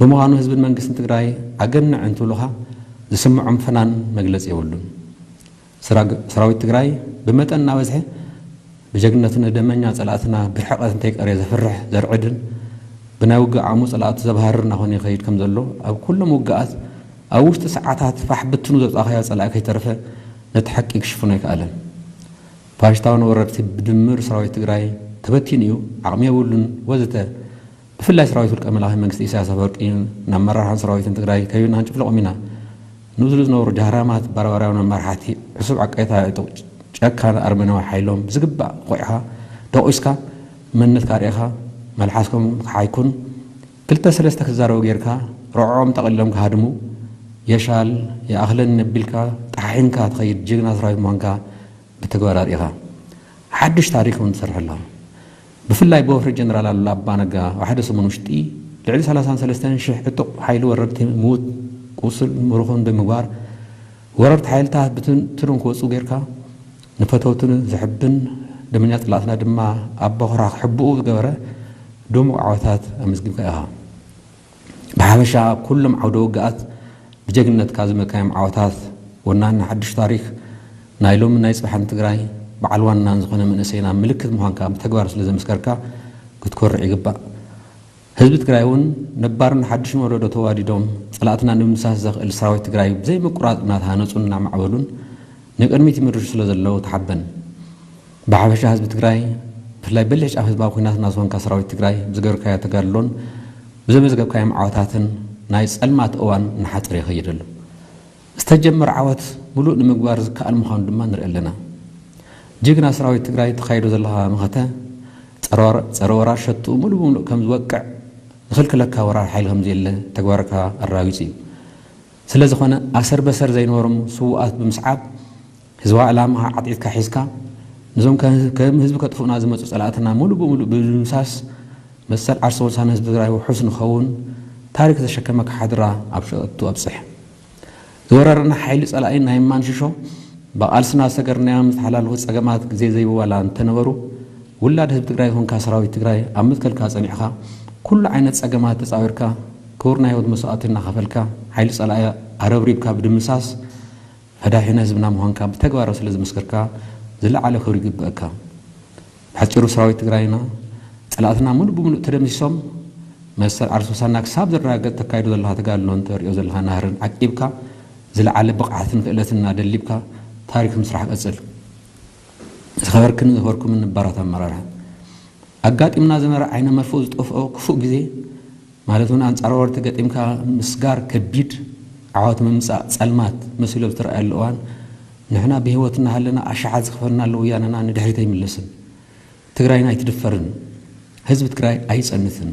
ብምዃኑ ህዝብን መንግስትን ትግራይ ኣገንዕ እንትብሉኻ ዝስምዖም ፈናን መግለፂ የብሉን። ሰራዊት ትግራይ ብመጠን እናበዝሐ ብጀግንነቱ ንደመኛ ፀላእትና ብርሕቐት እንተይቀርየ ዘፍርሕ ዘርዕድን ብናይ ውግእ ዓቕሙ ፀላእቱ ዘባህርር እናኾነ ይኸይድ ከም ዘሎ ኣብ ኩሎም ውግኣት ኣብ ውሽጢ ሰዓታት ፋሕ ብትኑ ዘውፃእኻዮ ፀላኢ ከይተረፈ ነቲ ሓቂ ክሽፍኖ ኣይከኣለን። ፋሽስታዊ ወረርቲ ብድምር ሰራዊት ትግራይ ተበቲኑ እዩ፣ ዓቕሚ የብሉን ወዘተ ብፍላይ ሰራዊት ውልቀ መላኺ መንግስቲ ኢሳያስ ኣፈወርቂ ንኣመራርሓን ሰራዊትን ትግራይ ከቢብና ክንጭፍልቖም ኢና። ንብዝሉ ዝነበሩ ጃህራማት ባርባርያውያን መራሕቲ ዕሱብ ዓቃይታ ዕጡቕ ጨካን ኣርመናዊ ሓይሎም ብዝግባእ ቆቂዕካ ደቂስካ መንነትካ ኣርኢኻ መልሓስኩም ክሓይኩን ክልተ ሰለስተ ክዛረቡ ጌርካ ርዕዖም ጠቕሊሎም ክሃድሙ የሻል የኣኽለኒ ነቢልካ ጠሓሒንካ ትኸይድ ጅግና ሰራዊት ምዃንካ ብተግባር ኣርኢኻ ሓድሽ ታሪክ እውን ትሰርሕ ኣለኻ። ብፍላይ ብወፍሪ ጀነራል ኣሉላ ኣባነጋ ኣብ ሓደ ሰሙን ውሽጢ ልዕሊ ሰላሳን ሰለስተን ሽሕ ዕጡቕ ሓይሊ ወረርቲ ምዉት ውሱን ምሩኽን ብምግባር፣ ወረርቲ ሓይልታት ብትንትኑ ክወፁ ጌርካ፣ ንፈተውትን ዘሕብን ደመኛ ፀላእትና ድማ ኣብ ቦኽራ ክሕብኡ ዝገበረ ድሙቕ ዓወታት ኣመዝጊብካ ኢኻ። ብሓፈሻ ኣብ ኩሎም ዓውደ ውግኣት ብጀግንነትካ ዝመካዮም ዓወታት ወናኒ ሓድሽ ታሪኽ ናይ ሎምን ናይ ጽባሕን ትግራይ በዓል ዋናን ዝኾነ መንእሰይና ምልክት ምዃንካ ብተግባር ስለ ዘመስከርካ ክትኮርዕ ይግባእ። ህዝቢ ትግራይ እውን ነባርን ሓድሽን ወለዶ ተዋዲዶም ጸላእትና ንምድምሳስ ዘኽእል ሰራዊት ትግራይ ብዘይ ምቁራጽ እናተሃነጹን እናማዕበሉን ንቅድሚት ይምርሹ ስለ ዘለዉ ተሓበን። ብሓፈሻ ህዝቢ ትግራይ ብፍላይ በሊሕ ጫፍ ህዝባዊ ኲናትና ዝኾንካ ሰራዊት ትግራይ ብዝገበርካዮ ተጋድሎን ብዘመዝገብካዮም ዓወታትን ናይ ጸልማት እዋን እናሓጸረ ይኸይድ ኣሎ። ዝተጀመረ ዓወት ምሉእ ንምግባር ዝከኣል ምዃኑ ድማ ንርኢ ኣለና። ጅግና ሰራዊት ትግራይ ተኻይዶ ዘለኻ መኸተ ጸረ ወራር ሸጡ ሙሉእ ብሙሉእ ከም ዝወቅዕ ዝኽልክለካ ወራር ሓይሊ ከም ዘየለ ተግባርካ ኣረጋጊጹ እዩ። ስለ ዝኾነ ኣሰር በሰር ዘይነበሮም ስውኣት ብምስዓብ ህዝባዊ ዕላማ ዓጢጥካ ሒዝካ ነዞም ከም ህዝቢ ከጥፍኡና ዝመፁ ፀላእትና ሙሉእ ብሙሉእ ብምድምሳስ መሰል ዓርሰ ወሳነ ህዝቢ ትግራይ ውሑስ ንኸውን ታሪክ ዘሸከመካ ሓድራ ኣብ ሸቱ ኣብፅሕ። ዝወረረና ሓይሊ ፀላኢ ናይ ማንሽሾ ብቓልስና ዝተገርናዮም ዝተሓላለኹ ፀገማት ግዜ ዘይብዋላ እንተነበሩ ውላድ ህዝቢ ትግራይ ይኹንካ ሰራዊት ትግራይ ኣብ ምትከልካ ፀኒዕኻ ኩሉ ዓይነት ፀገማት ተፃዊርካ ክቡር ናይ ህይወት መስዋእቲ እናኸፈልካ ሓይሊ ፀላኢ ኣረብሪብካ ብድምሳስ ፈዳሒነ ህዝብና ምዃንካ ብተግባር ስለ ዝመስከርካ ዝለዓለ ክብሪ ይግበአካ። ብሓፂሩ ሰራዊት ትግራይና ፀላእትና ሙሉእ ብሙሉእ ተደምሲሶም መሰል ዓርሶሳና ክሳብ ዝረጋገጥ ተካይዶ ዘለኻ ተጋድሎን ተርእዮ ዘለኻ ናህርን ዓቂብካ ዝለዓለ ብቕዓትን ክእለትን እናደሊብካ ታሪክ ምስራሕ ቀፅል። ዝኸበርክን ዝኸበርኩምን ነባራት ኣመራርሓ ኣጋጢምና ዝነበረ ዓይነ መርፍኡ ዝጠፍኦ ክፉእ ግዜ ማለት እውን ኣንጻር ወረርቲ ገጢምካ ምስጋር ከቢድ ዓወት ምምጻእ ጸልማት መሲሉ ኣብ ዝተረኣየሉ እዋን ንሕና ብህይወት እናሃለና ኣሽሓት ዝኸፈልናሉ ወያነና ንድሕሪት ኣይምለስን። ትግራይና ኣይትድፈርን። ህዝቢ ትግራይ ኣይጸንትን።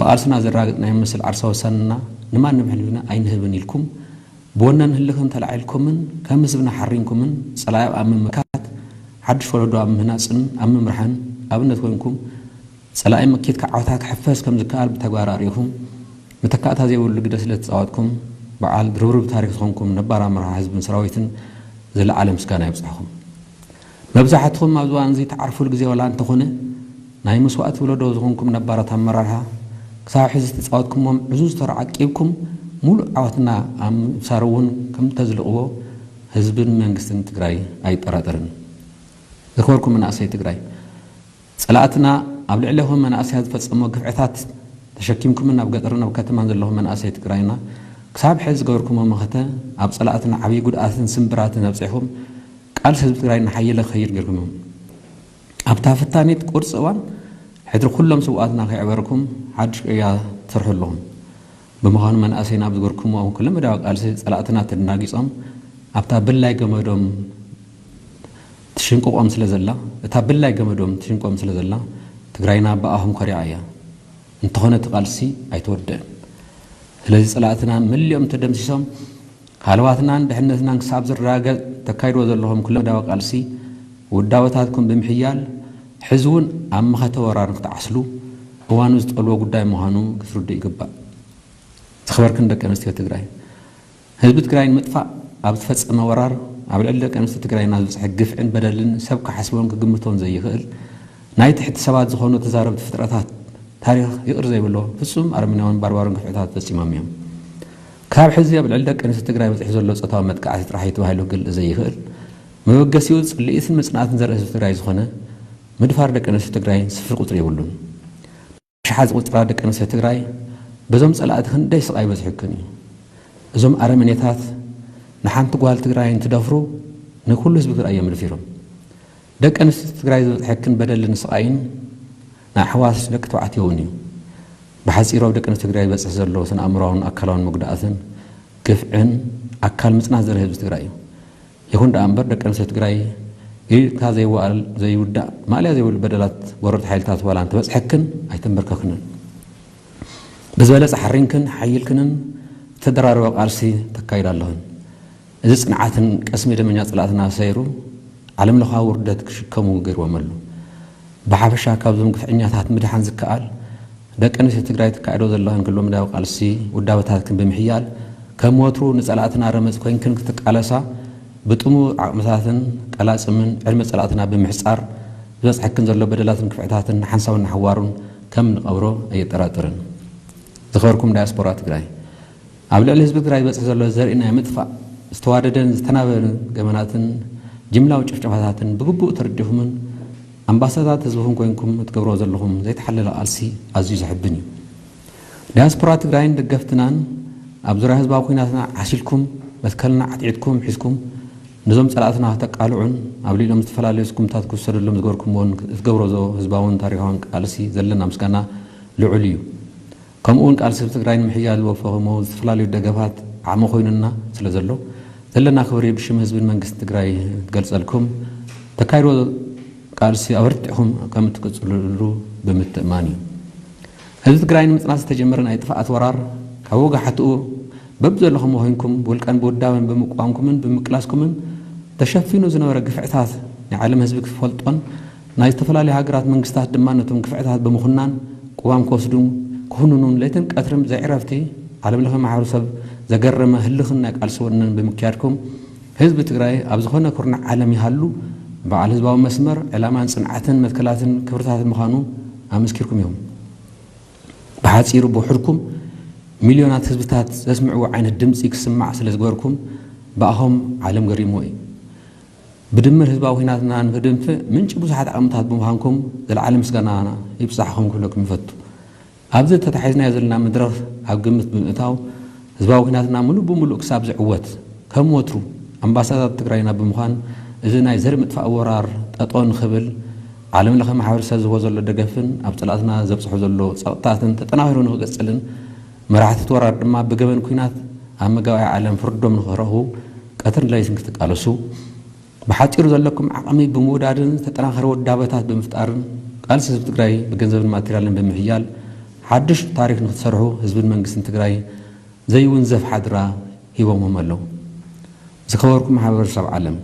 ብቓልስና ዘረጋገጽናዮ መሰል ዓርሳዊ ውሳነና ንማንም ሕልፊና ኣይንህብን ኢልኩም ብወነን ህልኽን ተላዒልኩምን ከም ህዝብና ሓሪንኩምን ጸላኢ ኣብ ምምካት ሓድሽ ወለዶ ኣብ ምህናጽን ኣብ ምምራሕን ኣብነት ኮይንኩም ጸላኢ መኪትካ ዓወታት ክሕፈስ ከም ዝከኣል ብተግባር ኣርኢኹም መተካእታ ዘይብሉ ግደ ስለ ዝተጻወትኩም በዓል ድርብርብ ታሪክ ዝኾንኩም ነባር ኣመራርሓ ህዝብን ሰራዊትን ዝለዓለ ምስጋና ይብጻሕኹም። መብዛሕትኹም ኣብዚ እዋን እዚ ትዓርፉሉ ግዜ ዋላ እንተኾነ ናይ መስዋእቲ ወለዶ ዝኾንኩም ነባራት ኣመራርሓ ክሳብ ሕዚ ዝተጻወትኩሞም ዕዙዝ ተራ ዓቂብኩም ሙሉእ ዓወትና ኣብ ምብሳር እውን ከም ተዝልቕዎ ህዝብን መንግስትን ትግራይ ኣይጠራጠርን። ዝኸበርኩም መናእሰይ ትግራይ ጸላእትና ኣብ ልዕሌኹም መናእሰያት ዝፈጸሞ ግፍዕታት ተሸኪምኩምን ኣብ ገጠርን ኣብ ከተማን ዘለኹም መናእሰይ ትግራይና ክሳብ ሕዚ ዝገበርኩሞ መኸተ ኣብ ጸላእትና ዓብዪ ጉድኣትን ስምብራትን ኣብጺሕኹም ቃልሲ ህዝቢ ትግራይ እናሓየለ ክኸይድ ጌርኩም ኢኹም። ኣብታ ፈታኒት ቁርፂ እዋን ሕድሪ ኩሎም ስውኣትና ከይዕበርኩም ሓድሽ ቅያ ትሰርሑ ኣለኹም። ብምዃኑ መናእሰይና ኣብ ዝገርኩሞ ኩለመዳያዊ ቃልሲ ፀላእትና ተደናጊፆም ኣብታ ብላይ ገመዶም ትሽንቅቆም ስለ ዘላ እታ ብላይ ገመዶም ትሽንቆም ስለ ዘላ ትግራይና ብኣኹም ኮሪዓ እያ። እንተኾነ እቲ ቃልሲ ኣይተወደአን። ስለዚ ፀላእትና መሊኦም ተደምሲሶም ሃለዋትናን ድሕነትናን ክሳብ ዝረጋገጽ ተካይድዎ ዘለኹም ኩለመዳያዊ ቃልሲ ውዳበታትኩም ብምሕያል ሕዚ እውን ኣብ መኸተ ወራር ክትዓስሉ እዋኑ ዝጠልቦ ጉዳይ ምዃኑ ክትርድኡ ይግባእ። ዝኸበርክን ደቂ ኣንስትዮ ትግራይ ህዝቢ ትግራይ ንምጥፋእ ኣብ ዝተፈጸመ ወራር ኣብ ልዕሊ ደቂ ኣንስትዮ ትግራይና ዝበፅሐ ግፍዕን በደልን ሰብ ክሓስቦን ክግምቶን ዘይኽእል ናይ ትሕቲ ሰባት ዝኾኑ ተዛረብቲ ፍጥረታት ታሪኽ ይቕር ዘይብሎ ፍጹም ኣረመኔያውን ባርባርን ግፍዕታት ፈጺሞም እዮም። ካብ ሕዚ ኣብ ልዕሊ ደቂ ኣንስትዮ ትግራይ በፂሑ ዘሎ ፆታዊ መጥቃዕቲ ጥራሕ እዩ ተባሂሉ ክግለፅ ዘይኽእል መበገሲኡ ፅልኢትን ምፅናትን ዘርኢ ህዝቢ ትግራይ ዝኾነ ምድፋር ደቂ ኣንስትዮ ትግራይ ስፍር ቁፅሪ የብሉን። ኣሽሓት ዝቑፅራ ደቂ ኣንስትዮ ትግራይ በዞም ፀላእቲ ክንደይ ስቓይ በዚሑክን እዩ። እዞም ኣረመኔታት ንሓንቲ ጓል ትግራይ እንትደፍሩ ንኩሉ ህዝቢ ትግራይ እዮም ደፊሮም። ደቂ ኣንስትዮ ትግራይ ዝበፅሐክን በደልን ስቓይን ንኣሕዋት ደቂ ተባዕትዮ እውን እዩ። ብሓፂሩ ኣብ ደቂ ኣንስትዮ ትግራይ ዝበፅሕ ዘሎ ስነ ኣእምሮኣውን ኣካላውን መጉዳእትን ግፍዕን ኣካል ምፅናት ዘርኢ ህዝቢ ትግራይ እዩ። ይኹን ደኣ እምበር ደቂ ኣንስትዮ ትግራይ ኢድካ ዘይወኣል ዘይውዳእ ማእለያ ዘይብሉ በደላት ወረርቲ ሓይልታት ዋላ እንተበፅሐክን ኣይተንበርከክንን። ብዝበለፀ ሓሪንክን ሓይልክንን ዝተደራረበ ቃልሲ ተካይዳ ኣለኽን። እዚ ፅንዓትን ቀስሚ ደመኛ ፀላእትና ሰይሩ ዓለም ለኻዊ ውርደት ክሽከሙ ገይርዎም ኣሎ። ብሓፈሻ ካብዞም ግፍዕኛታት ምድሓን ዝከኣል ደቂ ኣንስትዮ ትግራይ ተካይዶ ዘለኽን ኩለመዳያዊ ቃልሲ ውዳበታትክን ብምሕያል ከም ወትሩ ንጸላእትና ረመጽ ኮይንክን ክትቃለሳ፣ ብጥሙር ዓቕምታትን ቀላጽምን ዕድመ ጸላእትና ብምሕጻር፣ ዝበጽሐክን ዘሎ በደላትን ክፍዕታትን ሓንሳብን ንሓዋሩን ከም ንቐብሮ ኣየጠራጥርን። ዝኸበርኩም ዳያስፖራ ትግራይ፣ ኣብ ልዕሊ ህዝቢ ትግራይ ዝበጽሕ ዘሎ ዘርኢ ናይ ምጥፋእ ዝተዋደደን ዝተናበበን ገበናትን ጅምላዊ ጭፍጨፋታትን ብግቡእ ተረዲኹምን ኣምባሳዳት ህዝብኹም ኮይንኩም እትገብርዎ ዘለኹም ዘይተሓለለ ቃልሲ ኣዝዩ ዘሕብን እዩ። ዳያስፖራ ትግራይን ደገፍትናን ኣብ ዙርያ ህዝባዊ ኩናትና ዓሲልኩም፣ መትከልና ዓትዒትኩም ሒዝኩም፣ ነዞም ጸላእትና ከተቃልዑን ኣብ ልዕሊኦም ዝተፈላለዩ ስጉምታት ክውሰደሎም ዝገበርኩምዎን እትገብሮ ዘሎ ህዝባውን ታሪኻውን ቃልሲ ዘለና ምስጋና ልዑል እዩ። ከምኡ እውን ቃልሲ ህዝቢ ትግራይ ንምሕያል ዝወፈኹሞ ዝተፈላለዩ ደገፋት ዓቕሚ ኮይኑና ስለ ዘሎ፣ ዘለና ክብሪ ብሽም ህዝብን መንግስቲ ትግራይ ክገልጸልኩም፣ ተካይዶ ቃልሲ ኣበርቲዕኹም ከም እትቅጽልሉ ብምትእማን እዩ። ህዝቢ ትግራይ ንምጽናት ዝተጀመረ ናይ ጥፍኣት ወራር ካብ ወጋሕትኡ በብዘለኹም ኮይንኩም ብውልቀን ብውዳበን ብምቅዋምኩምን ብምቅላስኩምን ተሸፊኑ ዝነበረ ግፍዕታት ናይ ዓለም ህዝቢ ክፈልጦን ናይ ዝተፈላለዩ ሃገራት መንግስታት ድማ ነቶም ግፍዕታት ብምኹናን ቅዋም ክወስዱን ክኹንኑን ለይትን ቀትርን ብዘይ ዕረፍቲ ዓለም ለኸ ማሕበረሰብ ዘገረመ ህልኽን ናይ ቃልሲ ወነን ብምክያድኩም ህዝቢ ትግራይ ኣብ ዝኾነ ኩርናዕ ዓለም ይሃሉ በዓል ህዝባዊ መስመር፣ ዕላማን ጽንዓትን መትከላትን ክብርታትን ምዃኑ ኣመስኪርኩም ኢኹም። ብሓጺሩ ብውሕድኩም ሚልዮናት ህዝብታት ዘስምዕዎ ዓይነት ድምጺ ክስማዕ ስለ ዝገበርኩም ብኣኹም ዓለም ገሪምዎ እዩ። ብድምር ህዝባዊ ኩናትና ንክድንፍዕ ምንጪ ብዙሓት ዓቕምታት ብምዃንኩም ዘለዓለ ምስጋና ይብጻሕኹም ክብለኩም ይፈቱ። ኣብዚ ተታሒዝናዮ ዘለና መድረኽ ኣብ ግምት ብምእታው ህዝባዊ ኩናትና ምሉእ ብምሉእ ክሳብ ዝዕወት ከም ወትሩ ኣምባሳዳር ትግራይና ብምዃን እዚ ናይ ዘርኢ ምጥፋእ ወራር ጠጠው ንክብል ዓለም ለኸ ማሕበረሰብ ዝህቦ ዘሎ ደገፍን ኣብ ጸላእትና ዘብጽሖ ዘሎ ጸቕጥታትን ተጠናኺሩ ንክቕጽልን መራሕቲ እቲ ወራር ድማ ብገበን ኩናት ኣብ መጋባእያ ዓለም ፍርዶም ንክረኽቡ ቀትርን ለይትን ክትቃለሱ ብሓጺሩ ዘለኩም ዓቕሚ ብምውዳድን ዝተጠናኸረ ውዳበታት ብምፍጣርን ቃልሲ ህዝቢ ትግራይ ብገንዘብን ማቴሪያልን ብምሕያል ሓድሽ ታሪክ ንክትሰርሑ ህዝብን መንግስትን ትግራይ ዘይውንዘፍ ሓድራ ሂቦምዎም ኣለዉ። ዝኸበርኩም ማሕበረሰብ ዓለም፣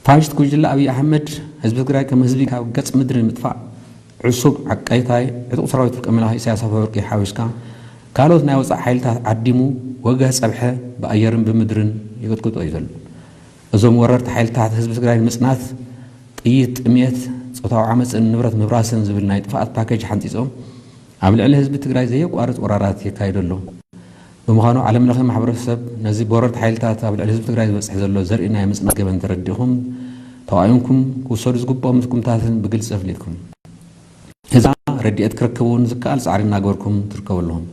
ፋሽስት ጉጅለ ኣብይ ኣሕመድ ህዝቢ ትግራይ ከም ህዝቢ ካብ ገጽ ምድሪ ንምጥፋእ ዕሱብ ዓቀይታይ ዕጡቕ ሰራዊት ውልቀ መላኺ ኢሳያስ ኣፈወርቂ ሓዊስካ ካልኦት ናይ ወጻእ ሓይልታት ዓዲሙ ወገህ ጸብሐ ብኣየርን ብምድርን ይቅጥቅጦ እዩ ዘሎ። እዞም ወረርቲ ሓይልታት ህዝቢ ትግራይ ንምጽናት ጥይት፣ ጥሜት፣ ጾታዊ ዓመፅን ንብረት ምብራስን ዝብል ናይ ጥፍኣት ፓኬጅ ሓንፂፆም ኣብ ልዕሊ ህዝቢ ትግራይ ዘየቋርፅ ወራራት የካይዱ ኣለዉ። ብምዃኑ ዓለም ለኸ ማሕበረሰብ ነዚ ብወረርቲ ሓይልታት ኣብ ልዕሊ ህዝቢ ትግራይ ዝበፅሕ ዘሎ ዘርኢ ናይ ምፅናት ገበን ተረዲእኹም ተዋኢንኩም ክውሰዱ ዝግብኦም ስጉምታትን ብግልፂ ኣፍሊጥኩም ህዝብና ረድኤት ክረክብ እውን ዝከኣል ፃዕሪ እናገበርኩም ትርከቡ ኣለኹም።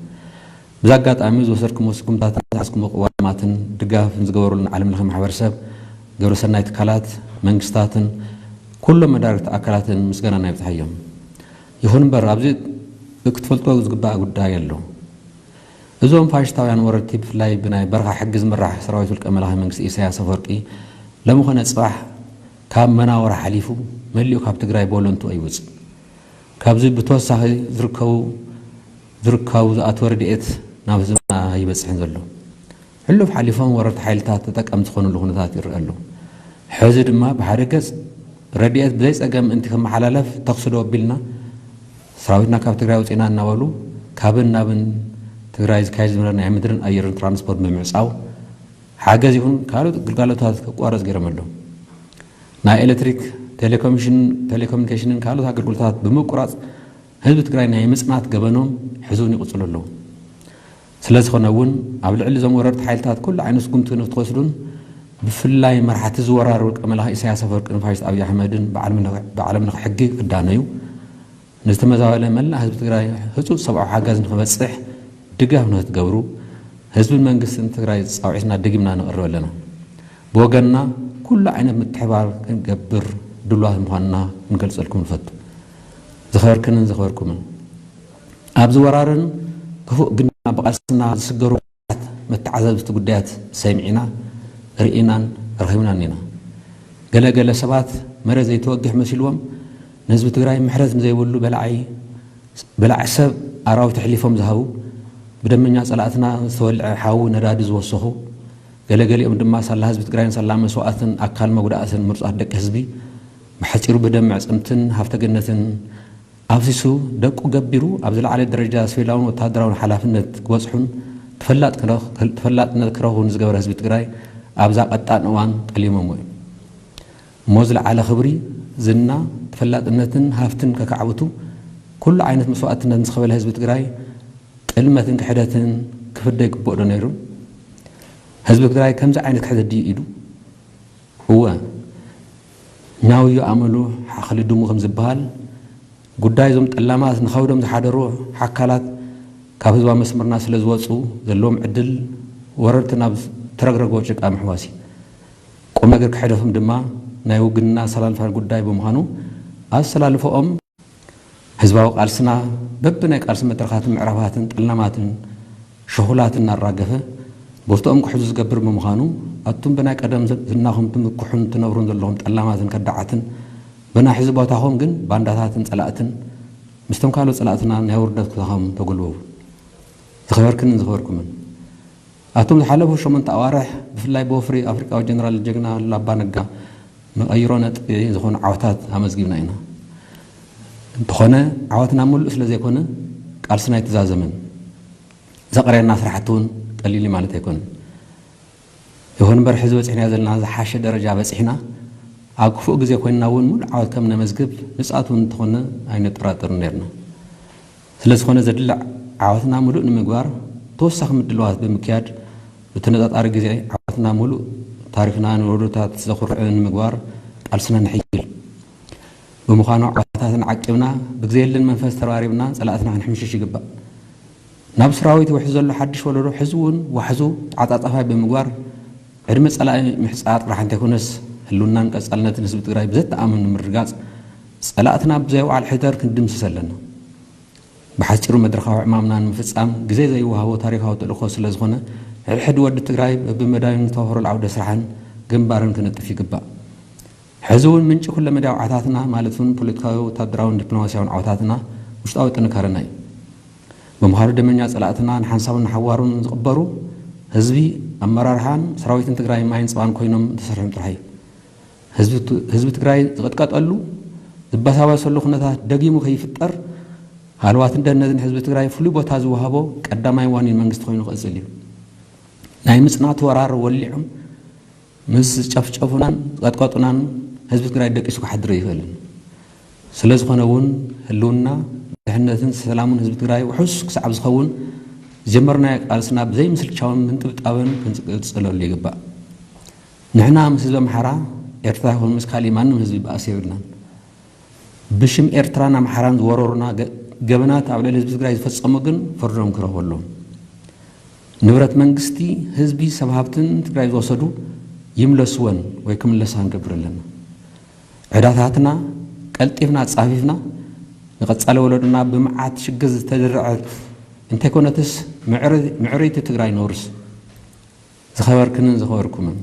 ብዚ ኣጋጣሚ ዝወሰድኩሞ ስጉምታትን ዝሓዝኩሞ ቅዋማትን ድጋፍን ዝገበሩልና ዓለም ለኸ ማሕበረሰብ፣ ግብረሰናይ ትካላት፣ መንግስታትን ኩሎም መዳርግቲ ኣካላትን ምስጋናና ይብፅሓዮም። ይኹን እምበር ኣብዚ ክትፈልጥዎ ዝግባእ ጉዳይ ኣሎ። እዞም ፋሽስታውያን ወረርቲ ብፍላይ ብናይ በረኻ ሕጊ ዝምራሕ ሰራዊት ውልቀ መላኺ መንግስቲ ኢሳያስ ኣፈወርቂ ሎሚ ኮነ ፅባሕ ካብ መናወራ ሓሊፉ መሊኡ ካብ ትግራይ ብወለንትኡ ኣይወፅእ። ካብዚ ብተወሳኺ ዝርከቡ ዝርከቡ ዝኣተወ ረድኤት ናብ ህዝብና ኣይበፅሕን ዘሎ። ሕሉፍ ሓሊፎም ወረርቲ ሓይልታት ተጠቀምቲ ዝኾኑሉ ኩነታት ይረአ ኣሎ። ሕዚ ድማ ብሓደ ገፅ ረድኤት ብዘይ ፀገም ምእንቲ ክመሓላለፍ ተኽሲ ደው ኣቢልና ሰራዊትና ካብ ትግራይ ኣውፂእና እናበሉ ካብን ናብን ትግራይ ዝካየድ ዝነበረ ናይ ምድርን ኣየርን ትራንስፖርት ብምዕፃው ሓገዝ ይኹን ካልኦት ግልጋሎታት ከቋርፅ ገይሮም ኣለዉ። ናይ ኤሌክትሪክ፣ ቴሌኮሚሽን፣ ቴሌኮሙኒኬሽንን ካልኦት ኣገልግሎታት ብምቁራፅ ህዝቢ ትግራይ ናይ ምፅናት ገበኖም ሕዚ እውን ይቕፅሉ ኣለዉ። ስለዝኾነ እውን ኣብ ልዕሊ እዞም ወረርቲ ሓይልታት ኩሉ ዓይነት ስጉምቲ ንክትወስዱን ብፍላይ መራሕቲ ዝወራር ውልቀ መላኺ ኢሳያስ ኣፈወርቅን ፋሽስት ኣብይ ኣሕመድን ብዓለም ለኸ ሕጊ ክዳነዩ ንዝተመዛበለ መላእ ህዝቢ ትግራይ ህፁፅ ሰብኣዊ ሓገዝ ንክበፅሕ ድጋፍ ንክትገብሩ ህዝብን መንግስትን ትግራይ ፃውዒትና ደጊምና ነቕርብ ኣለና። ብወገንና ኩሉ ዓይነት ምትሕባር ክንገብር ድሉዋት ምዃንና ክንገልፀልኩም ንፈቱ። ዝኸበርክንን ዝኸበርኩምን ኣብዚ ወራርን ክፉእ ግና ብቃልስና ዝስገሩ መተዓዘብቲ ጉዳያት ሰሚዕና ርኢናን ረኺብናን ኢና። ገለ ገለ ሰባት መረ ዘይተወግሕ መሲልዎም ንህዝቢ ትግራይ ምሕረት ንዘይብሉ በላዓይ በላዕ ሰብ ኣራዊት ኣሕሊፎም ዝሃቡ ብደመኛ ፀላእትና ዝተወልዐ ሓዊ ነዳዲ ዝወሰኹ ገለገሊኦም ድማ ሳላ ህዝቢ ትግራይን ሳላ መስዋእትን ኣካል መጉዳእትን ምርፁዓት ደቂ ህዝቢ ብሓፂሩ ብደም መዕፅምትን ሃፍተ ገነትን ኣፍሲሱ ደቁ ገቢሩ ኣብ ዝለዓለ ደረጃ ስቪላውን ወታደራውን ሓላፍነት ክበፅሑን ተፈላጥነት ክረኽቡ ንዝገበረ ህዝቢ ትግራይ ኣብዛ ቀጣን እዋን ጠሊሞምዎ እዮም። እሞ ዝለዓለ ክብሪ፣ ዝና፣ ተፈላጥነትን ሃፍትን ከካዕብቱ ኩሉ ዓይነት መስዋእትነት ንዝኸፈለ ህዝቢ ትግራይ ጥልመትን ክሕደትን ክፍደ ይግብኦ ዶ ነይሩ? ህዝቢ ትግራይ ከምዚ ዓይነት ክሕደት ድዩ ኢሉ? እወ፣ ኛውዮ ኣመሉ ሓኽሊ ድሙ ከም ዝበሃል፣ ጉዳይ እዞም ጠላማት ንኸብዶም ዝሓደሩ ሓካላት ካብ ህዝባዊ መስመርና ስለ ዝወፁ ዘለዎም ዕድል ወረርቲ ናብ ተረግረጎ ጭቃ ምሕዋስ እዩ። ቁም ነገር ክሕደቶም ድማ ናይ ውግንና ኣሰላልፋ ጉዳይ ብምዃኑ ኣሰላልፈኦም ህዝባዊ ቃልስና በብናይ ቃልሲ መድረኻትን ምዕራፋትን ጠላማትን ሸኹላት እናራገፈ ቦትኦም ክሕዙ ዝገብር ብምዃኑ ኣቱም ብናይ ቀደም ዝናኹም ትምክሑን ትነብሩን ዘለኹም ጠላማትን ከዳዓትን ብናይ ሕዚ ቦታኹም ግን ባንዳታትን ጸላእትን ምስቶም ካልኦት ጸላእትና ናይ ውርደት ኩታኹም ተጎልበቡ። ዝኸበርክንን ዝኸበርኩምን ኣቱም ዝሓለፉ ሸሞንተ ኣዋርሕ ብፍላይ ብወፍሪ ኣፍሪቃዊ ጀነራል ጀግና ኣሉላ ኣባ ነጋ መቐይሮ ነጥቢ ዝኾኑ ዓወታት ኣመዝጊብና ኢና። እንተኾነ ዓወትና ሙሉእ ስለ ዘይኮነ ቃልስና ኣይተዛዘመን። ዘቕረየና ስራሕቲ እውን ቀሊል እዩ ማለት ኣይኮነን። ይኹን እምበር ሕዚ በፂሕናዮ ዘለና ዝሓሸ ደረጃ በፂሕና ኣብ ክፉእ ግዜ ኮይንና እውን ሙሉእ ዓወት ከም ነመዝግብ ንፅኣት እውን እንተኾነ ኣይንጠራጠርን ነይርና። ስለ ዝኾነ ዘድሊ ዓወትና ሙሉእ ንምግባር ተወሳኺ ምድልዋት ብምክያድ ብተነፃፃሪ ግዜ ዓወትና ሙሉእ ታሪኽና ንወለዶታት ዘኹርዕ ንምግባር ቃልስና ንሕይል። ብምዃኑ ዓወታትን ዓቂብና ብግዜ የለን መንፈስ ተረባሪብና ፀላእትና ክንሕምሽሽ ይግባእ። ናብ ሰራዊት ይውሕዝ ዘሎ ሓድሽ ወለዶ ሕዚ እውን ዋሕዙ ተዓፃፃፋይ ብምግባር ዕድመ ፀላኢ ምሕፃር ጥራሕ እንተይኮነስ ህልውናን ቀፃልነትን ህዝቢ ትግራይ ብዘተኣማምን ንምርግጋፅ ፀላእትና ብዘይ ውዓል ሕደር ክንድምስስ ኣለና። ብሓፂሩ መድረኻዊ ዕማምና ንምፍፃም ግዜ ዘይወሃቦ ታሪኻዊ ተልእኾ ስለ ዝኾነ ሕድሕድ ወዲ ትግራይ በብመዳዩን ዝተዋፈረሉ ዓውደ ስራሕን ግንባርን ክነጥፍ ይግባእ። ሕዚ እውን ምንጪ ኩለመዳያዊ ዓወታትና ማለት እውን ፖለቲካዊ፣ ወታደራውን ዲፕሎማሲያውን ዓወታትና ውሽጣዊ ጥንካረና እዩ። ብምዃኑ ደመኛ ፀላእትና ንሓንሳቡን ንሓዋሩን ዝቕበሩ ህዝቢ፣ ኣመራርሓን ሰራዊትን ትግራይ ማይን ፀባን ኮይኖም እንተሰርሖም ጥራሕ እዩ። ህዝቢ ት-፣ ህዝቢ ትግራይ ዝቕጥቀጠሉ፣ ዝበሳበሰሉ ኩነታት ደጊሙ ከይፍጠር ሃለዋትን ደህንነትን ህዝቢ ትግራይ ፍሉይ ቦታ ዝወሃቦ ቀዳማይ ዋኒን መንግስቲ ኮይኑ ክቕፅል እዩ። ናይ ምፅናት ወራር ወሊዖም ምስ ዝጨፍጨፉናን ዝቐጥቀጡናን ህዝቢ ትግራይ ደቂሱ ክሓድር ኣይኽእልን። ስለ ዝኾነ እውን ህልውና፣ ድሕነትን ሰላምን ህዝቢ ትግራይ ውሑስ ክሳዕ ዝኸውን ዝጀመርናዮ ቃልስና ብዘይምስልቻውን ምንጥብጣብን ክንቅፅለሉ ይግባእ። ንሕና ምስ ህዝቢ ኣምሓራ፣ ኤርትራ ይኹን ምስ ካሊእ ማንም ህዝቢ ባእሲ የብልናን። ብሽም ኤርትራን ኣምሓራን ዝወረሩና ገ-፣ ገበናት ኣብ ልዕሊ ህዝቢ ትግራይ ዝፈጸሙ ግን ፍርዶም ክረኽቡ ኣለዎም። ንብረት መንግስቲ፣ ህዝቢ፣ ሰብ ሃብትን ትግራይ ዝወሰዱ ይምለስወን ወይ ክምለሳ ክንገብር ኣለና። ዕዳታትና ቀልጢፍና ኣጻፊፍና ንቐጻሊ ወለዶና ብመዓት ሽግር ዝተደርዐት እንተይኮነትስ ምዕሪ-፣ ምዕርይቲ ትግራይ ነውርስ። ዝኸበርክንን ዝኸበርኩምን፣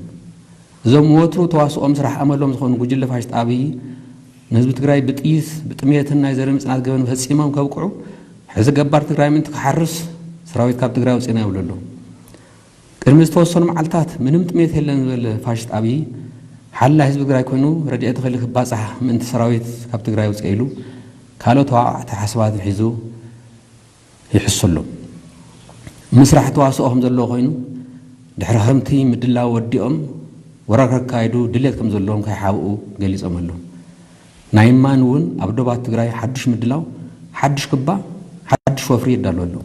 እዞም ወትሩ ተዋስኦም ስራሕ ኣመሎም ዝኾኑ ጉጅለ ፋሽስት ኣብይ ንህዝቢ ትግራይ ብጥይት፣ ብጥሜትን ናይ ዘርኢ ምጽናት ገበን ፈጺሞም ከብቅዑ፣ ሕዚ ገባር ትግራይ ምእንቲ ክሓርስ ሰራዊት ካብ ትግራይ ኣውጺእና ይብሉ ኣለዉ። ቅድሚ ዝተወሰኑ መዓልታት ምንም ጥሜት የለን ዝበለ ፋሽስት ኣብይ ሓላይ ህዝቢ ትግራይ ኮይኑ ረድኤት እኽሊ ክባጻሕ ምእንቲ ሰራዊት ካብ ትግራይ ኣውጽኤ ኢሉ ካልኦት ተባባዕቲ ሓሳባትን ሒዙ ይሕሱ ኣሎ። ምስራሕ ተዋስኦ ከም ዘለዎ ኮይኑ፣ ድሕሪ ክረምቲ ምድላው ወዲኦም ወራር ከካይዱ ድሌት ከም ዘለዎም ከይሓብኡ ገሊጾም ኣለዉ። ናይ እማን እውን ኣብ ዶባት ትግራይ ሓዱሽ ምድላው፣ ሓዱሽ ክባ፣ ሓዱሽ ወፍሪ ይዳሎ ኣሎ።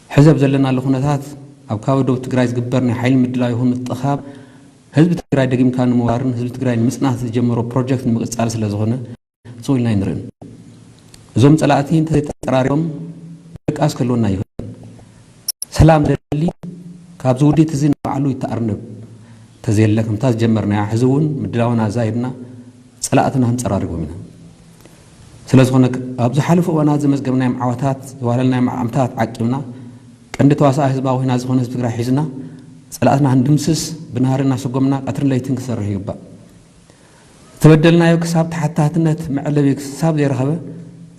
ሕዚ ኣብ ዘለናሉ ኩነታት ኣብ ከባቢ ዶብ ትግራይ ዝግበር ናይ ሓይሊ ምድላው ይኹን ምትእኽኻብ ህዝቢ ትግራይ ደጊምካ ንምውራርን ህዝቢ ትግራይ ንምጽናት ዝጀመሮ ፕሮጀክት ንምቅጻል ስለ ዝኾነ፣ ጽው ኢልና ኣይንርእን። እዞም ጸላእቲ እንተዘይተጸራሪቦም ድቃስ ክህልወና ይኽእል። ሰላም ደሊ ካብዚ ውዲት እዚ ንባዕሉ ይተኣርነብ። እንተዘየለ ከምታ ዝጀመርናያ ሕዚ እውን ምድላውና ኣዛይድና ጸላእትና ክንጸራርቦም ኢና። ስለ ዝኾነ ኣብ ዝሓለፉ እዋናት ዘመዝገብናዮም ዓወታት፣ ዘዋህለልናዮም ዓምታት ዓቂብና ቀንዲ ተዋሳኢ ህዝባዊ ኮይና ዝኾነ ህዝቢ ትግራይ ሒዝና ጸላእትና ክንድምስስ ብናህሪ እናሰጎምና ቀትርን ለይትን ክሰርሕ ይግባእ። ዝተበደልናዮ ክሳብ ተሓታትነት መዕለቢ ክሳብ ዘይረኸበ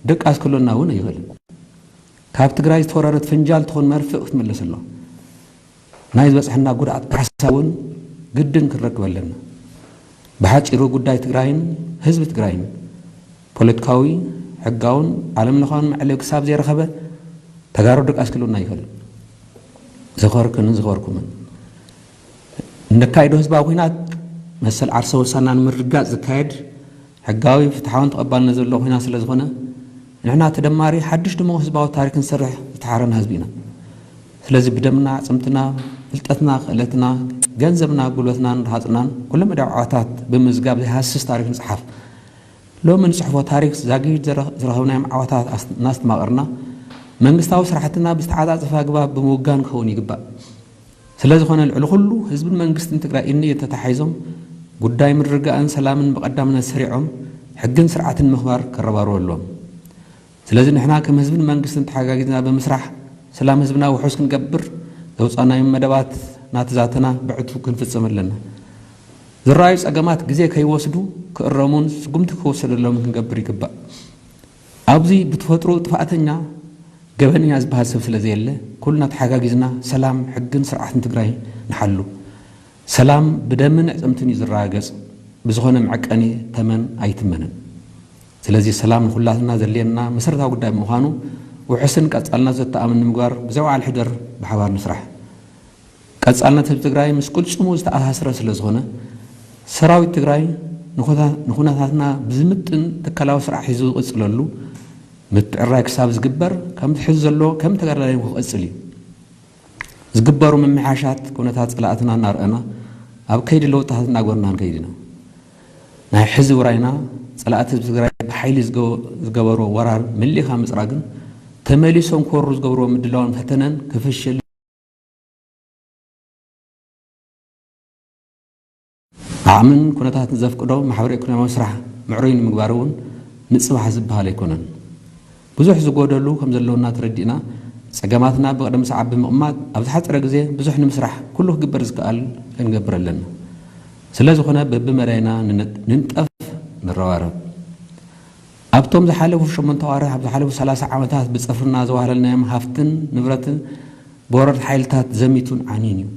ድቃስ ክህልወና እውን ኣይኽእልን። ካብ ትግራይ ዝተወረረት ፍንጃል ትኹን መርፍእ ክትምለስ ኣለዋ። ናይ ዝበፅሐና ጉድኣት ካሕሳ እውን ግድን ክንረክብ ኣለና። ብሓፂሩ ጉዳይ ትግራይን ህዝቢ ትግራይን ፖለቲካዊ፣ ሕጋውን ዓለም ለኻውን መዕለቢ ክሳብ ዘይረኸበ ተጋሩ ድቃስ ክህልወና ኣይኽእልን። ዝኸርክንን ዝኸርኩምን እነካይዶ ህዝባዊ ኲናት መሰል ዓርሰ ውሳና ንምርግጋጽ ዝካየድ ሕጋዊ፣ ፍትሓውን ተቐባልነት ዘለዎ ኲናት ስለ ዝኾነ፣ ንሕና ተደማሪ ሓድሽ ድሙቕ ህዝባዊ ታሪክ ክንሰርሕ ዝተሓረና ህዝቢ ኢና። ስለዚ ብደምና፣ ኣዕጽምትና፣ ፍልጠትና፣ ክእለትና፣ ገንዘብና፣ ጉልበትናን ረሃጽናን ኩለ መዳይ ዓወታት ብምምዝጋብ ዘይሃስስ ታሪክ ንጽሓፍ። ሎሚ ንጽሕፎ ታሪክ ዛጊድ ዘረ-፣ ዝረኸብናዮም ዓወታት ኣስ-፣ እናስተማቐርና፣ መንግስታዊ ስራሕትና ብዝተዓጻጸፈ ኣግባብ ብምውጋን ክኸውን ይግባእ። ስለ ዝኾነ ልዕሊ ኩሉ ህዝብን መንግስትን ትግራይ እኒ ተታሒዞም ጉዳይ ምርግጋእን ሰላምን ብቐዳምነት ሰሪዖም ሕግን ስርዓትን ምኽባር ከረባርቡ ኣለዎም። ስለዚ ንሕና ከም ህዝብን መንግስትን ተሓጋጊዝና ብምስራሕ ሰላም ህዝብና ውሑስ ክንገብር ዘውፃናዮም መደባት እናተዛተና ብዕቱ ክንፍጽም ኣለና። ዝረኣዩ ጸገማት ግዜ ከይወስዱ ክእረሙን ስጉምቲ ክወሰደሎም ክንገብር ይግባእ። ኣብዚ ብተፈጥሮ ጥፋእተኛ ገበነኛ ዝበሃል ሰብ ስለ ዘየለ ኩልና ተሓጋጊዝና ሰላም፣ ሕግን ስርዓትን ትግራይ ንሓሉ። ሰላም ብደምን ዕጽምትን እዩ ዝረጋገጽ። ብዝኾነ መዐቀኒ ተመን ኣይትመንን። ስለዚ ሰላም ንኹላትና ዘድልየና መሰረታዊ ጉዳይ ብምዃኑ ውሑስን ቀጻልነት ዘተኣምን ንምግባር ብዘይ ወዓል ሕደር ብሓባር ንስራሕ። ቀጻልነት ህዝቢ ትግራይ ምስ ቅልጽሙ ዝተኣሳሰረ ስለ ዝኾነ ሰራዊት ትግራይ ንኹታ-፣ ንኹነታትና ብዝምጥን ትካላዊ ስራሕ ሒዙ ዝቕጽለሉ ምትዕርራይ ክሳብ ዝግበር ከምቲ ሕዚ ዘሎ ከም ተጋዳላይ ክቕጽል እዩ። ዝግበሩ ምምሕያሻት ኩነታት ጸላእትና እናርኣና ኣብ ከይዲ ለውጥታት እናጎርና ንከይድ ኢና። ናይ ሕዚ ውራይና ጸላእቲ ህዝቢ ትግራይ ብሓይሊ ዝገ-፣ ዝገበሮ ወራር መሊእኻ ምጽራግን ተመሊሶም ክወሩ ዝገብርዎ ምድላውን ፈተነን ክፍሽል ዓቕምን ኩነታትን ዘፍቅዶ ማሕበረ ኢኮኖሚያዊ ስራሕ ምዕሩይ ንምግባር እውን ንጽባሕ ዝበሃል ኣይኮነን። ብዙሕ ዝጎደሉ ከም ዘለውና ተረዲእና ጸገማትና ብቕደም ሰዓብ ብምቕማጥ ኣብ ዝሓጸረ ግዜ ብዙሕ ንምስራሕ ኩሉ ክግበር ዝከኣል ክንገብር ኣለና። ስለ ዝኾነ በብመዳይና ንነ-፣ ንንጠፍ ንረባረብ። ኣብቶም ዝሓለፉ ሸሞንተ ኣዋርሕ፣ ኣብ ዝሓለፉ ሰላሳ ዓመታት ብጽፍርና ዘዋህለልናዮም ሃፍትን ንብረትን ብወረርቲ ሓይልታት ዘሚቱን ዓንዩን እዩ።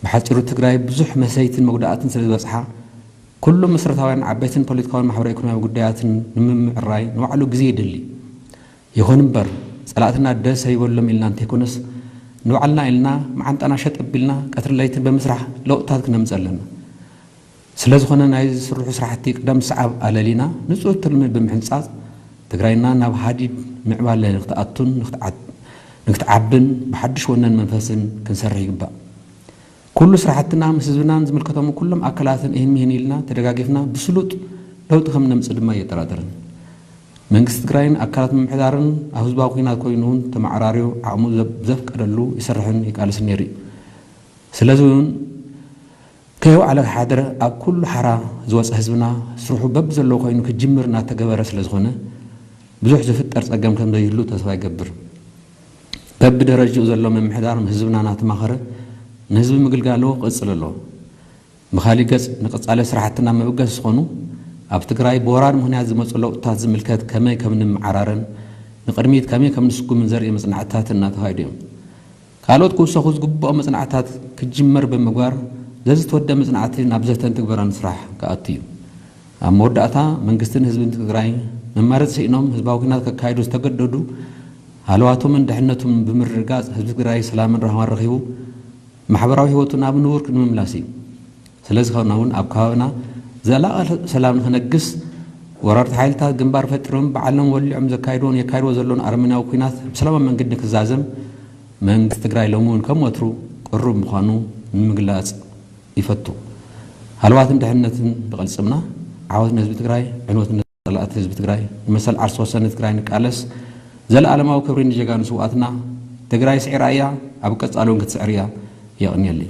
ብሓጺሩ ትግራይ ብዙሕ መሰይትን መጉዳእትን ስለ ዝበጽሓ ኩሎም መሰረታውያን ዓበይትን ፖለቲካውን ማሕበረ ኢኮኖሚያዊ ጉዳያትን ንምምዕራይ ንባዕሉ ግዜ የድሊ። ይኹን እምበር ጸላእትና ደስ ኣይበሎም ኢልና እንተይኮነስ ንባዕልና ኢልና መዓንጣና ሸጥ ኣቢልና ቀትርን ለይትን ብምስራሕ ለውጥታት ክነምጽእ ኣለና። ስለ ዝኾነ ናይ ዝስርሑ ስራሕቲ ቅደም ሰዓብ ኣለሊና ንጹር ትልሚ ብምሕንጻጽ ትግራይና ናብ ሃዲድ ምዕባለ ንክትኣቱን ንክትዓ-፣ ንክትዓብን ብሓድሽ ወነን መንፈስን ክንሰርሕ ይግባእ። ኩሉ ስራሕትና ምስ ህዝብናን ዝምልከቶም ኩሎም ኣካላትን ይህን ምሂን ኢልና ተደጋጊፍና ብስሉጥ ለውጢ ከም ነምጽእ ድማ የጠራጥርን። መንግስቲ ትግራይን ኣካላት ምምሕዳርን ኣብ ህዝባዊ ኲናት ኮይኑ እውን ተመዓራርዩ ዓቕሙ ዘብ-፣ ዘፍቀደሉ ይሰርሕን ይቃለስን ነይሩ እዩ። ስለዚ እውን ከየውዓለ ክሓድር ኣብ ኩሉ ሓራ ዝወፀ ህዝብና ስርሑ በብዘለዎ ኮይኑ ክጅምር እናተገበረ ስለ ዝኾነ ብዙሕ ዝፍጠር ፀገም ከም ዘይህሉ ተስፋ ይገብር። በብደረጅኡ ዘሎ ምምሕዳር ህዝብና እናተማኸረ ንህዝቢ ምግልጋሉ ክቕፅል ኣለዎ። ብኻሊእ ገፅ ንቐፃሊ ስራሕትና መበገሲ ዝኾኑ ኣብ ትግራይ ብወራር ምኽንያት ዝመፁ ለውጥታት ዝምልከት ከመይ ከም ንምዓራረን ንቕድሚት ከመይ ከም ንስጉምን ዘርኢ መፅናዕትታት እናተኻየዱ እዮም። ካልኦት ክውሰኹ ዝግብኦም መጽናዕትታት ክጅመር ብምግባር፣ ዘዝተወደ መጽናዕቲ ናብ ዘተን ትግበራን ስራሕ ክኣቱ እዩ። ኣብ መወዳእታ፣ መንግስትን ህዝብን ትግራይ መማረጺ ስኢኖም ህዝባዊ ኲናት ከካይዱ ዝተገደዱ፣ ሃለዋቶምን ድሕነቱን ብምርግጋጽ፣ ህዝቢ ትግራይ ሰላምን ራህዋን ረኺቡ፣ ማሕበራዊ ህይወቱ ናብ ንቡር ንምምላስ እዩ። ስለዚ ከና እውን ኣብ ከባቢና ዘላቒ ሰላም ንክነግስ፣ ወራርቲ ሓይልታት ግንባር ፈጢሮም ባዕሎም ወሊዖም ዘካይድዎን የካይድዎ ዘለውን ኣረመኔያዊ ኲናት ብሰላማዊ መንገዲ ክዛዘም፣ መንግስቲ ትግራይ ሎሚ እውን ከም ወትሩ ቅሩብ ምዃኑ ንምግላጽ ይፈቱ። ሃለዋትን ድሕነትን ብቕልጽምና፣ ዓወት ንህዝቢ ትግራይ፣ ዕንወት ንጸላእቲ ህዝቢ ትግራይ፣ ንመሰል ዓርሰ ወሰን ትግራይ ንቃለስ፣ ዘለኣለማዊ ክብሪ ንጀጋኑ ስውኣትና። ትግራይ ስዒራ እያ፣ ኣብ ቀጻሊ እውን ክትስዕር እያ። የቕንየለይ።